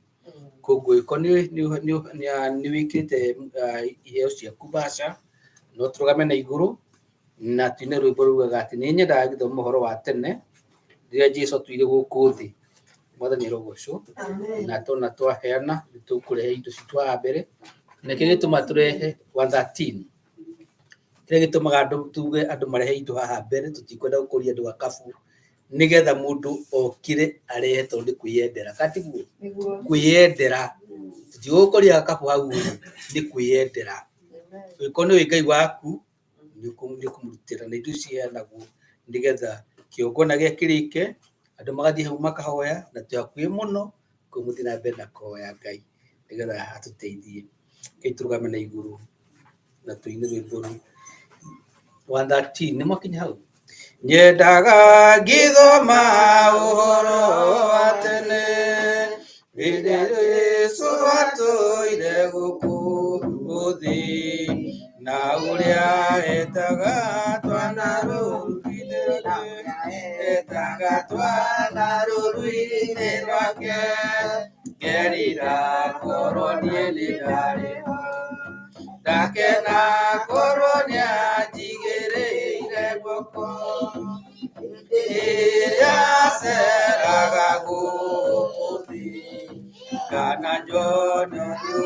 Koguo ĩko nĩ wĩkĩrĩte iheo ciaku bahasha, no tũrũgame na igũrũ na tuine rwĩmbo rugaga atĩ nĩ nyendaga gĩthoma ũhoro wa tene rĩrĩa Jesũ atũire gũkũ thĩ. Mwathani arogocwo. Na tona twaheana nĩ tũkũrehe indo citũ haha mbere, na kĩrĩa gĩtũmaga tũrehe 113, kĩrĩa gĩtũmaga andũ tuge andũ marehe indo haha mbere, tũtikwenda gũkũria andũ gakabu, nĩgetha mũndũ okire arehe, tondũ nĩ kwĩyendera, kana tiguo? Kwĩyendera, tũtigũgũkũria gakabu hau ũrĩ, nĩ kwĩyendera. Ũngĩkorwo nĩ ũĩ Ngai waku nĩ ũkũmũrutĩra, na indo ici iheanagwo nĩgetha kĩgongona gĩakĩrĩke, andũ magathiĩ hau makahoya, na twĩ hakuhĩ mũno kũmũthiĩ na mbere na kũhoya Ngai nĩgetha atũteithie. Rekei tũrũgame na igũrũ na tũine rwĩmbo rũu 113. Nĩ mwakinya hau? Nyendaga ngĩthoma ũhoro wa tene rĩrĩa Jesũ atũire gũkũ thĩ, na ũrĩa etaga twana rũru-inĩ rwake, etaga twana rũru-inĩ rwake, ngerira korwo niĩ nĩ ndarĩ ho, ndakena korwo nĩanjigĩrĩire guoko rĩrĩa aceraga gũkũ thĩ, kana nyone ũthiũ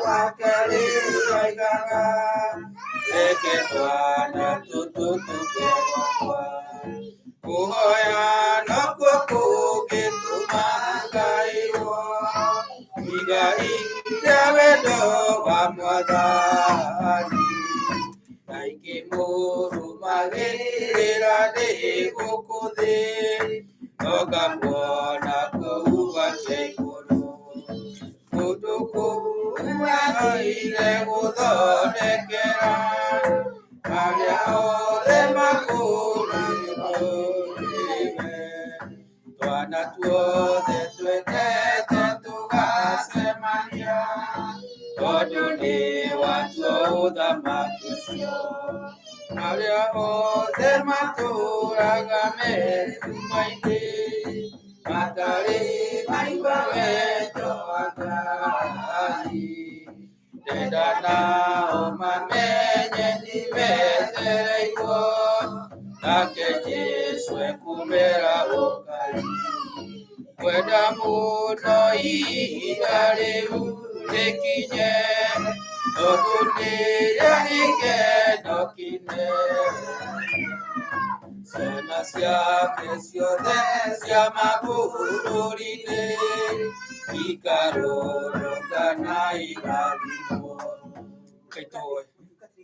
wake rĩrĩa oigaga, reke twana tũtũ tũke gwakwa. Kũhoya nokuo kũngĩtũma ngaĩrwo igai rĩa wendo wa Mwathani, na ingĩmũrũmagĩrĩra ndĩ gũkũ thĩ, no ngamuona kũu gwake igũrũ. Kũndũ kũu athire gũthondekera arĩa othe makũrĩtwo nĩwe. Twana tuothe twendete tũgacemania, tondũ nĩ watuo ũthamaki ũcio. Arĩa othe matũũraga metuma-inĩ, matarĩ maigua wendo wa Ngai, ndenda nao mamenye nĩmetereirwo, nake Jesũ ekũmera ũkai. Kwenda mũno ihinda rĩu rĩkinye, tondũ nĩrĩo gĩkeno kĩnene. Ciana ciake ciothe cia mabũrũri-inĩ ikarũrũngana irathimwo. Ngai tũhoe.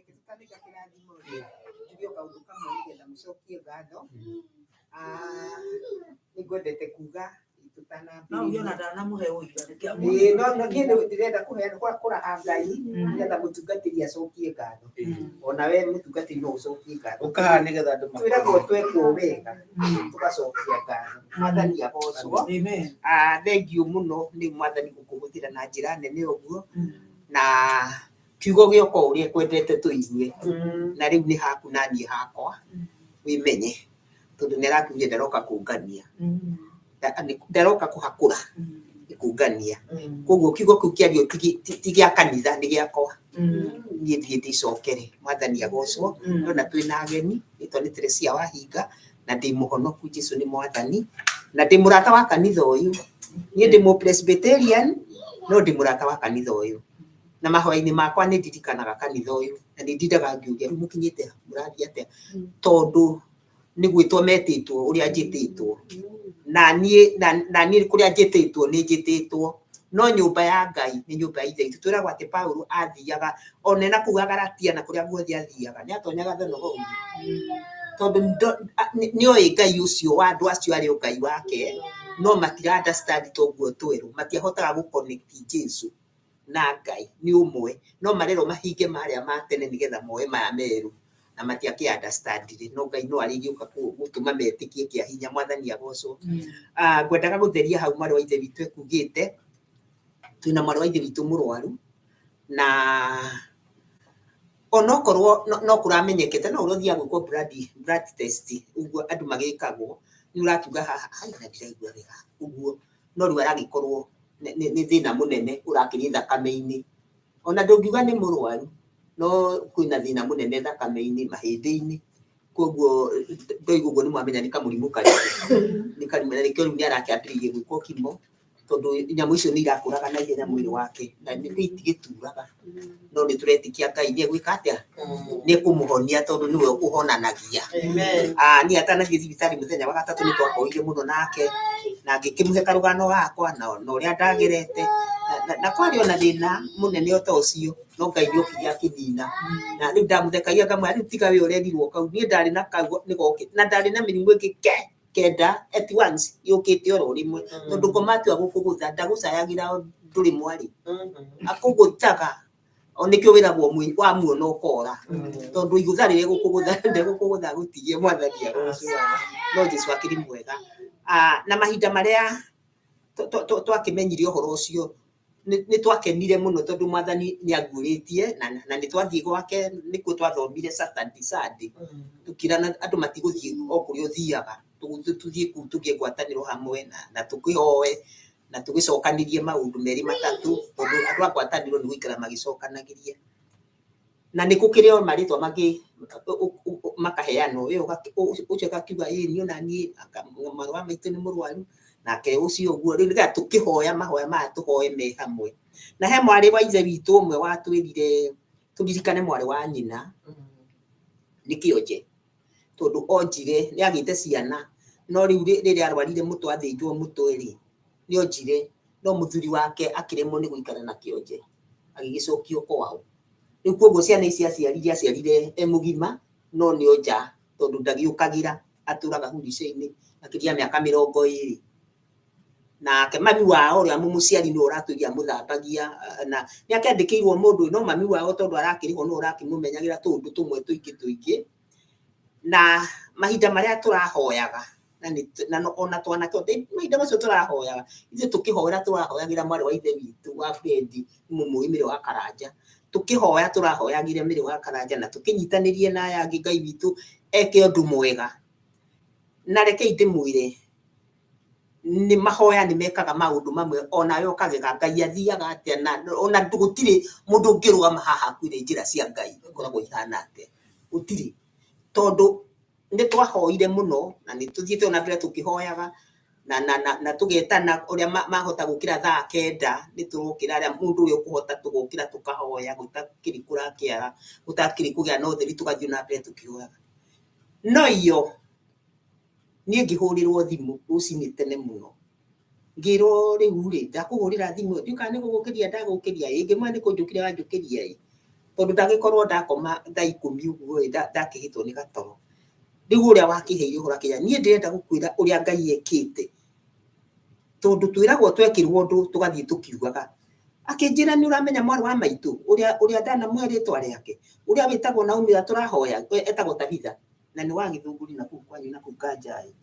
Tũtanaiga kĩrathimo rĩ, njuge o kaũndũ kamwe nĩgetha mũcokie ngatho. Nĩ ngwendete kuga No uge ona ndanamũhe ũira. Ĩĩ, no niĩ ndĩrenda kũheana kũraha Ngai nĩgetha mũtungatĩri acokie ngatho. Ona we mũtungatĩri no ũcokie ngatho. Ũkaha nĩgetha andũ Twĩragwo twekwo wega tũgacokia ngatho. Mwathani agocwo. Amen. Thengiũ mũno nĩ Mwathani gũkũhũthĩra na njĩra nene ũguo, na kiugo gĩoka o ũrĩa ekwendete tũigue, na rĩu nĩ haku na niĩ hakwa wĩmenye, tondũ nĩ arakiugire ndaroka kũngania, ndaroka kũhakũra, nĩ kũngania. Koguo kiugo kĩu kĩario ti gĩa kanitha, nĩ gĩakwa. Niĩ thiĩ ndĩcokere. Mwathani agocwo. Ndona twĩna ageni, rĩtwa nĩ Teresia Wahinga, na ndĩ mũhonoku, Jesu nĩ mwathani, na ndĩ mũrata wa kanitha ũyũ. Niĩ ndĩ mũ Presbyterian, no ndĩ mũrata wa kanitha ũyũ. Na mahoya-inĩ makwa nĩ ndirikanaga kanitha ũyũ, na nĩ ndindaga ngĩũria rĩu mũkinyĩte ha, mũrathiĩ atĩa, tondũ nĩ gwĩtwo metĩtwo ũrĩa njĩtĩtwo. Na niĩ na niĩ kũrĩa njĩtĩtwo nĩ njĩtĩtwo. No nyũmba ya Ngai nĩ nyũmba ya Ithe witũ. Twĩragwo atĩ Paulo athiaga ona ena kũu Galatia na kũrĩa guothe athiaga nĩ atonyaga thunagogi, tondũ nĩ oĩ Ngai ũcio wa andũ acio arĩ o Ngai wake, no matira understand toguo twerũ, matiahotaga gũ connect Jesu na Ngai nĩ ũmwe, no marerwo mahinge marĩa ma tene nĩgetha moe maya merũ, na matiakĩ understand ire, no Ngai no arĩgĩũka gũtũma metĩkie kĩa hinya. Mwathani agocwo. Ngwendaga gũtheria hau mwarĩ wa Ithe witũ ekugĩte, twĩna mwarĩ wa Ithe witũ mũrwaru, na onokorwo no kũramenyekete, no ũrĩa ũthiaga gwĩkwo blood test ũguo andũ magĩkagwo, nĩ ũrakiuga haha hai na ndiraigua wega ũguo, no rĩu aragĩkorwo nĩ thĩna mũnene ũrakĩrĩ thakame-inĩ. Ona ndũngiuga nĩ mũrwaru, no kwĩna thĩna mũnene thakame-inĩ, mahĩndĩ-inĩ. Koguo ndoiga ũguo nĩ mwamenya nĩ kamũrimũ karĩkũ. Nĩ karimũ, na nĩkĩo rĩu nĩ arakĩambĩrĩirie gwĩkwo kimo, tondũ nyamũ icio nĩ irakũraga na ihenya mwĩrĩ wake, na nĩ itigĩturaga. No nĩ tũretĩkia Ngai nĩ egwĩka atĩa? Nĩ ekũmũhonia tondũ nĩwe ũhonanagia. Niĩ atanathiĩ thibitarĩ mũthenya wa gatatũ nĩ twahoire mũno nake, na ngĩkĩmũhe karũgano gakwa na ũrĩa ndagerete, na kwarĩ ona thĩna mũnene o ta ũcio, no Ngai nĩ okire akĩnina. Na rĩu ndamũthekagia ngamwĩra rĩu tiga we ũrerirwo kau, niĩ ndarĩ na kau nĩ gokĩte, na ndarĩ na mĩrimũ ĩngĩ kenda at once yũkĩte oro rĩmwe, tondũ ngoma atua gũkũgũtha ndagũcayagĩra ndũrĩ mwarĩ, akũgũthaga. O nĩkĩo wĩragwo wamuona ũkora, tondũ igũtha rĩrĩa gũkũgũtha ndegũkũgũtha gũtigie. Mwathani agocwo. No Jesu akĩrĩ mwega. Na mahinda marĩa twakĩmenyire ũhoro ũcio nĩ twakenire mũno, tondũ mwathani nĩ aguũrĩtie, na nĩ twathiĩ gwake, nĩkuo twathomire Saturday Sunday, tũkĩrana andũ matigũthiĩ o kũrĩa ũthiaga, tũthiĩ kũu tũgĩe ngwatanĩro hamwe na tũkĩhoe na tũgĩcokanĩrie maũndũ merĩ matatũ, tondũ andũ a ngwatanĩro nĩ gũikara magĩcokanagĩria. Na nĩ gũkĩrĩ o marĩtwa mangĩ makaheanwo, ũcio agakiuga ĩ niĩ ona niĩ mwarĩ wa maitũ nĩ mũrwaru, nake ũcio ũguo. Rĩu nĩgetha tũkĩhoya mahoya maya tũhoe me hamwe. Na he mwarĩ wa Ithe witũ ũmwe watwĩrire tũririkane mwarĩ wa nyina nĩ kĩonje, tondũ onjire nĩ agĩte ciana, no rĩu rĩrĩa arwarire mũtwe athĩnjwo mũtwe rĩ, nĩ onjire, no mũthuri wake akĩremwo nĩ gũikara na kĩonje, agĩgĩcokio kwao. Rĩu koguo ciana ici aciarire, aciarire e mũgima, no nĩ onja tondũ ndagĩũkagĩra, atũraga hurica-inĩ makĩria ya mĩaka 20. Nake mami wao ũrĩa mũmũciari nĩwe ũratũire amũthambagia, na nĩ akĩandĩkĩirwo mũndũ, no mami wao tondũ arakĩrĩhwo nĩwe ũrakĩmũmenyagĩra tũũndũ tũmwe tũingĩ tũingĩ. Na mahinda marĩa tũrahoyaga, na nĩ na ona twanake mahinda macio tũrahoyaga, ithuĩ tũkĩhoera tũrahoyagĩra mwarĩ wa Ithe witũ wa Fred, mũmũĩ Mĩrĩ wa Karanja. Tũkĩhoya tũrahoyagĩra Mĩrĩ wa Karanja na tũkĩnyitanĩrie na aya angĩ Ngai witũ eke ũndũ mwega. Na rekei ndĩmwĩre, nĩ mahoya nĩ mekaga maũndũ mamwe onawe ũkagega Ngai athiaga atĩa, na ona gũtirĩ mũndũ ũngĩrũgama haha akwĩre njĩra cia Ngai ikoragwo ihana atĩa, gũtirĩ. Tondũ nĩ twahoire mũno na nĩ tũthiĩte ona mbere tũkĩhoyaga na tũgetana ũrĩa mahota gũkĩra thaa 9 nĩ tũrokĩra, arĩa mũndũ ũrĩa ũkũhota tũgokĩra tũkahoya, gũtakĩrĩ kũrakĩara, gũtakĩrĩ kũgĩa na ũtheri, tũgathiĩ na mbere tũkĩhoyaga. No iyo niĩ ngĩhũrĩrwo thimũ rũcinĩ tene mũno, ngĩrwo rĩu rĩ ndakũhũrĩra thimũ, ndiũĩ kana nĩ gũgũkĩria ndagũkĩria ĩ, ngĩmwĩra nĩ kũnjũkĩria wanjũkĩria ĩ, tondũ ndagĩkorwo ndakoma thaa 10 ũguo ĩ, ndakĩhĩtwo nĩ gatoro. Rĩu ũrĩa wakĩheire ũhoro akĩnjĩra niĩ ndĩrenda gũkwĩra ũrĩa Ngai ekĩte, tondũ twĩragwo twekĩrwo ũndũ tũgathiĩ tũkiugaga. Akĩnjĩra nĩ ũramenya mwarĩ wa maitũ ũrĩa ndanamũhe rĩtwa rĩake, ũrĩa wĩtagwo Naomi ũrĩa tũrahoya, etagwo Tabitha, na nĩ wa Gĩthũngũri na kũu kwanyu na kũu Kanjai.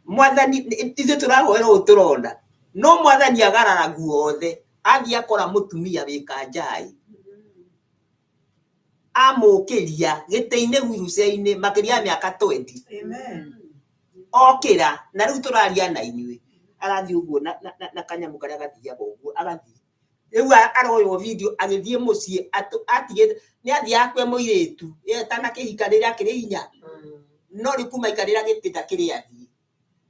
Mwathani, ithuĩ tũrahoera ũũ tũrona, no mwathani agarara guothe, athiĩ akora mũtumia wĩ Kanjai, amũkĩria gĩtĩ-inĩ wheelchair-inĩ makĩria ya mĩaka 20. Okĩra, na rĩu tũraria na inyuĩ, arathiĩ ũguo na kanyamũ karĩa gathiaga ũguo, agathiĩ. Rĩu aroywo video agĩthiĩ mũciĩ atigĩte nĩ athiaga kwĩ mũirĩtu atanakĩhika rĩrĩa akĩrĩ hinya no rĩu kuma aikarĩra gĩtĩ ndakĩrĩ athiĩ.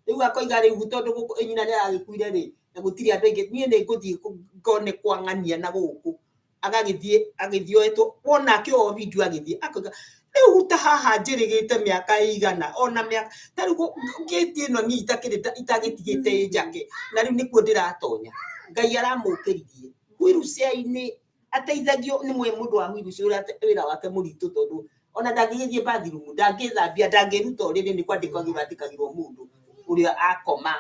Rĩu akoiga rĩu tondũ gũkũ nyina nĩ aragĩkuire rĩ na gũtirĩ andũ aingĩ niĩ nĩ ngũthiĩ ngone kwa ng'ania na gũkũ. Agagĩthiĩ agĩthiĩ oetwo wona akĩoywo video agĩthiĩ akoiga rĩu ta haha njĩrĩgĩte mĩaka ĩigana ona mĩaka ta rĩu ngĩti ĩno niĩ itakĩrĩ itagĩtigĩte ĩ njake na rĩu nĩkuo ndĩratonya. Ngai aramũkĩririe wheelchair-inĩ ateithagio nĩ mũndũ wa wheelchair ũrĩa wĩra wake mũritũ tondũ ona ndangĩgĩthiĩ bathroom ndangĩthambia ndangĩruta ũrĩrĩ nĩ kwandĩkwo andĩkagĩrwo mũndũ ũrĩa akoma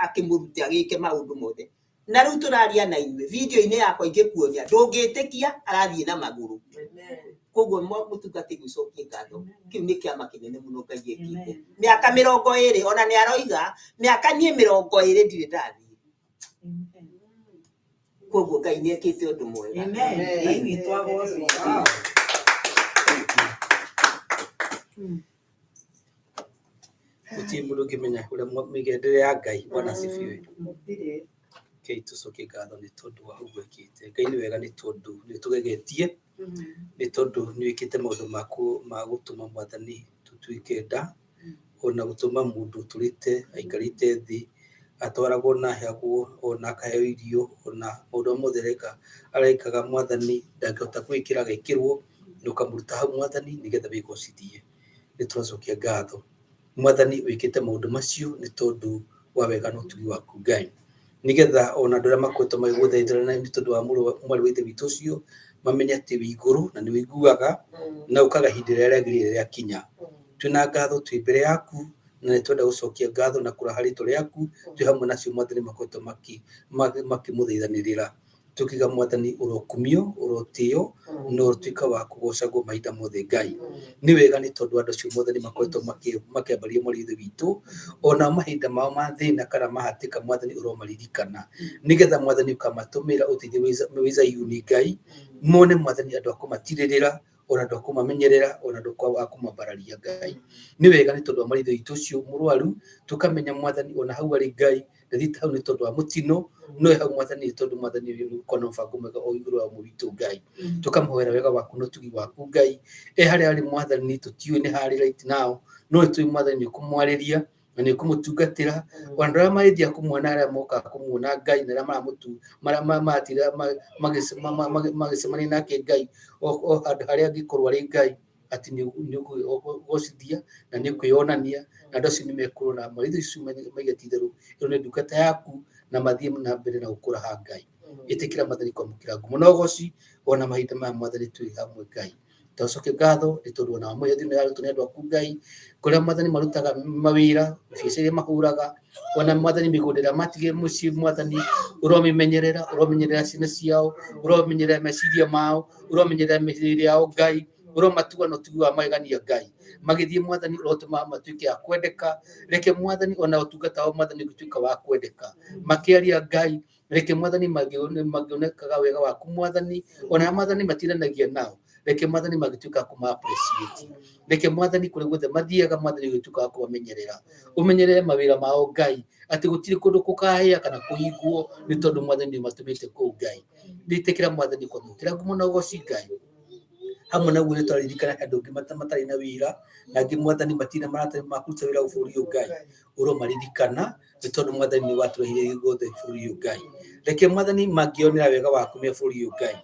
akĩmũrute agĩke maũndũ mothe. Na rĩu tũraria na inyuĩ video-inĩ yakwa ingĩkuonia ndũngĩtĩkia arathiĩ na magũrũ. Koguo mũtungati gwĩcokia ngatho kĩu nĩ kĩama kĩnene mũno Ngai ekĩte. Mĩaka 20 ona nĩ aroiga mĩaka niĩ 20 ndirĩ ndathiĩ. Koguo Ngai nĩ ekĩte ũndũ mwega. Ngai witũ agocwo. Gũtirĩ mũndũ ũngĩmenya ũrĩa mĩgendere ya Ngai. Bwana asifiwe. Rekei tũcokie ngatho nĩ tondũ wa ũguo ekĩte. Ngai nĩ wega nĩ tondũ nĩ ũtũgegetie, nĩ tondũ nĩ wĩkĩte maũndũ maku ma gũtũma Mwathani tũtuĩke nda, ona gũtũma mũndũ ũtũrĩte aikarĩte thĩ atwaragwo na aheagwo ona akaheo irio ona maũndũ mothe areka arekaga Mwathani ndangĩhota kwĩĩkĩra agekĩrwo na ũkamũruta hau Mwathani nĩgetha wĩgocithie. Nĩ tũracokia ngatho Mwathani wĩkĩte maũndũ macio nĩ tondũ wa wega na ũtugi waku Ngai, nĩgetha ona andũ arĩa makoretwo magĩgũthaithĩra nĩ tondũ wa mwarĩ wa ithe witũ ũcio mamenye atĩ wĩ igũrũ na nĩ ũiguaga na ũkaga ihinda rĩrĩa rĩagĩrĩire rĩakinya. Twĩna ngatho twĩ mbere yaku na nĩ twenda gũcokia ngatho na kũraha rĩtwa rĩaku twĩ hamwe na acio Mwathani makoretwo makĩmũthaithanĩrĩra. Tũkiuga Mwathani ũrokumio, ũrotĩo na ũtuĩka wa kũgocagwo mahinda mothe Ngai. Nĩ wega nĩ tondũ andũ acio Mwathani makoretwo makĩambaria mwarĩ wa ithe witũ, ona mahinda mao ma thĩna kana mahatĩka Mwathani ũromaririkana, nĩgetha Mwathani ũkamatũmĩra ũteithio wĩ Zayuni Ngai, mone Mwathani andũ a kũmatirĩrĩra, ona andũ a kũmamenyerera, ona andũ a kũmambararia Ngai. Nĩ wega nĩ tondũ wa mwarĩ wa ithe witũ ũcio mũrwaru, tũkamenya Mwathani ona hau arĩ Ngai, ndathiĩte hau nĩ tondũ wa mũtino, no hau Mwathani nĩ tondũ Mwathani nĩ ũkoragwo na mũbango mwega o igũrũ wa witũ Ngai. Tũkamũhoera wega waku na ũtugi waku Ngai, e harĩa arĩ Mwathani tũtiũĩ nĩ harĩ right now, no nĩ tũĩ Mwathani nĩ ũkũmwarĩria na nĩ ũkũmũtungatĩra, ona andũ arĩa marĩthiaga kũmuona arĩa mokaga kũmuona Ngai na arĩa maratira magĩcemania nake Ngai o handũ harĩa angĩkorwo arĩ Ngai, atĩ nĩ ũkũgocithia na nĩ ũkwĩyonania na andũ acio nĩ mekũrora maitho icio maige ti itherũ ĩno nĩ ndungata yaku na mathiĩ na mbere na gũkũraha Ngai. Ĩtĩkĩra Mwathani kwamũkĩra ngumo na ũgoci ona mahinda maya Mwathani twĩ hamwe Ngai. Twacokia ngatho nĩ tondũ ona amwe thimũ yarutwo nĩ andũ aku Ngai, kũrĩa Mwathani marutaga mawĩra, biacara iria mahũraga, ona Mwathani mĩgũnda ĩrĩa matigire mũciĩ Mwathani ũromimenyerera, ũromenyerera ciana ciao, ũromenyerera meciria mao, ũromenyerera mĩrĩre yao Ngai, ũromatua na ũtugi wa magegania Ngai. Magĩthiĩ Mwathani ũrotũma matuĩke a kwendeka, reke Mwathani ona ũtungata wao Mwathani ũgĩtuĩka wa kwendeka. Makĩaria Ngai, reke Mwathani mangĩonekaga wega waku Mwathani, ona Mwathani matiranagia nao, reke Mwathani magĩtuĩka a kũma appreciate. Reke Mwathani kũrĩa guothe mathiaga Mwathani ũgĩtuĩka wa kũmamenyerera, ũmenyerere mawĩra mao Ngai, atĩ gũtirĩ kũndũ gũkahĩa kana kũhingwo nĩ tondũ Mwathani nĩ ũmatũmĩte kũu Ngai. Nĩtĩkĩra Mwathani kwamũkĩra ngumo na ũgoci Ngai. Hamwe na ũguo nĩ twaririkana andũ angĩ matarĩ na wĩra na angĩ Mwathani matirĩ maratarĩ makũruta wĩra bũrũri ũyũ Ngai, ũromaririkana nĩ tondũ Mwathani nĩ watũrehire guothe bũrũri ũyũ Ngai. Reke Mwathani mangĩonera wega waku me bũrũri ũyũ Ngai,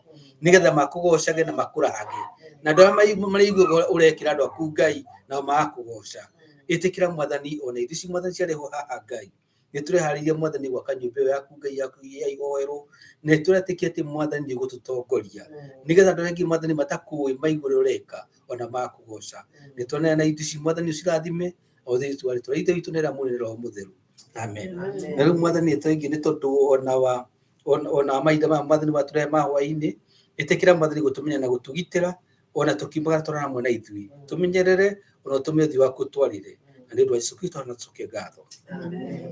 nĩgetha makũgocage na makũrahage, na andũ arĩa marĩiguaga ũrekĩra andũ aku Ngai nao magakũgoca. Ĩtĩkĩra Mwathani ona irio ici Mwathani ciarehwo haha Ngai, nĩ tũreharĩria Mwathani gwaka nyũmba ĩyo yaku Ngai yaku ya ihoerwo, na nĩ tũretĩkia atĩ Mwathani nĩ ũgũtũtongoria, nĩgetha andũ arĩa angĩ Mwathani matakũĩ maigue ũrĩa ũreka ona magakũgoca. Nĩ twanena na indo ici Mwathani ũcirathime, o thĩinĩ wa rĩtwa rĩa Ithe witũ na rĩa Mũriũ na Roho Mũtheru. Amen. Na rĩu Mwathani nĩ thengiũ nĩ tondũ ona wa ona mahinda maya Mwathani watũrehe ma hwaĩ-inĩ, ĩtĩkĩra Mwathani gũtũmenya na gũtũgitĩra ona tũkiumagara twarana hamwe na ithuĩ, tũmenyerere ona ũtũme ũthiũ waku ũtwarĩre, na nĩ ũndũ wa Jesũ Kristo na tũcokie ngatho.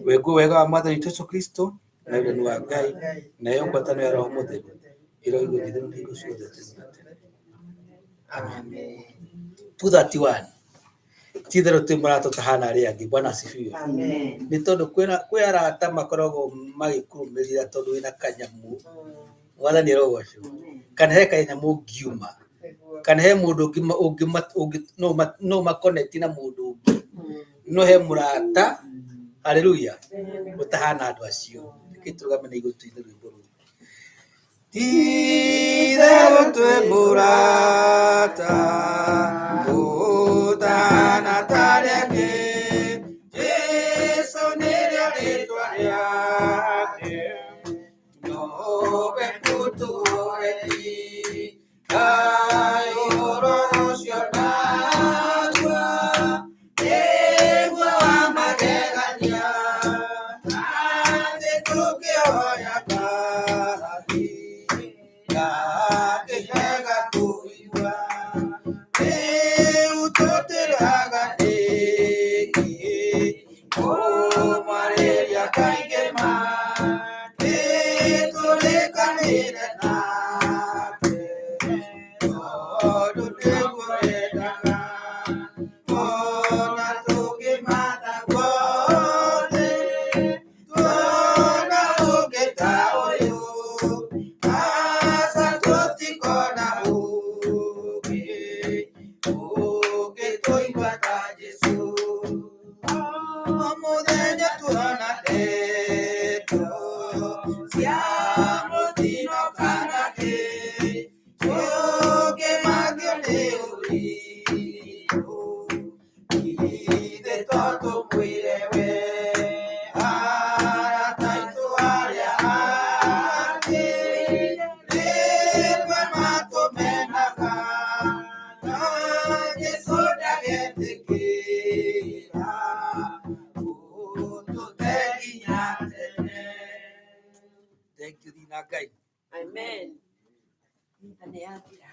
Wenguo wega wa Mwathani witũ Jesũ Kristo na wendani wa Ngai nayo ngwatanĩro ya Roho Mũtheru ĩroigwo nĩ ithuĩ hingo ciothe tene na tene. Amen. 231 ti itherũ twĩ marata tũtahana arĩa angĩ. Bwana asifiwe. Nĩ tondũ kwĩ arata makoragwo magĩkũrũmĩrĩra tondũ wĩna kanyamũ, Mwathani arogocwo. Kana he kanyamũ ũngiuma, kana he mũndũ ũngĩ no ũma connect na mũndũ ũngĩ, no he mũrata, haleluya, ũtahana andũ acio. Reke tũrũgame na igũrũ tũine rwĩmbo rũu. Ti-itherũ twĩ mũrata ũtahana ta arĩa angĩ, Jesũ nĩrĩo rĩtwa rĩake, nowe mũtũũreti, Ngai ũhoro ũcio naguo nĩguo wa magegania, atĩ tũngĩhoya Ngai ndangĩrega kũigua. Rĩu tũtĩraga nĩkĩ kũmwarĩria kaingĩ ma, nĩtũrĩkanĩire nake tondũ nĩguo endaga. Ona tũngĩmatha guothe tuona ũngĩ ta ũyũ, aca tũtikona ũngĩ ũngĩtũigua ta Jesũ. O mũthenya tuona ndeto cia mũtino kana kĩ, tũngĩmakio nĩ ũritũ, ithe to tũmwĩre we. Arata aitũ arĩa angĩ rĩmwe matũmenaga, no Jesũ ndagetĩkĩra ũtũte nginya tene. Thank you thina Ngai. Amen. Na nĩ yathira.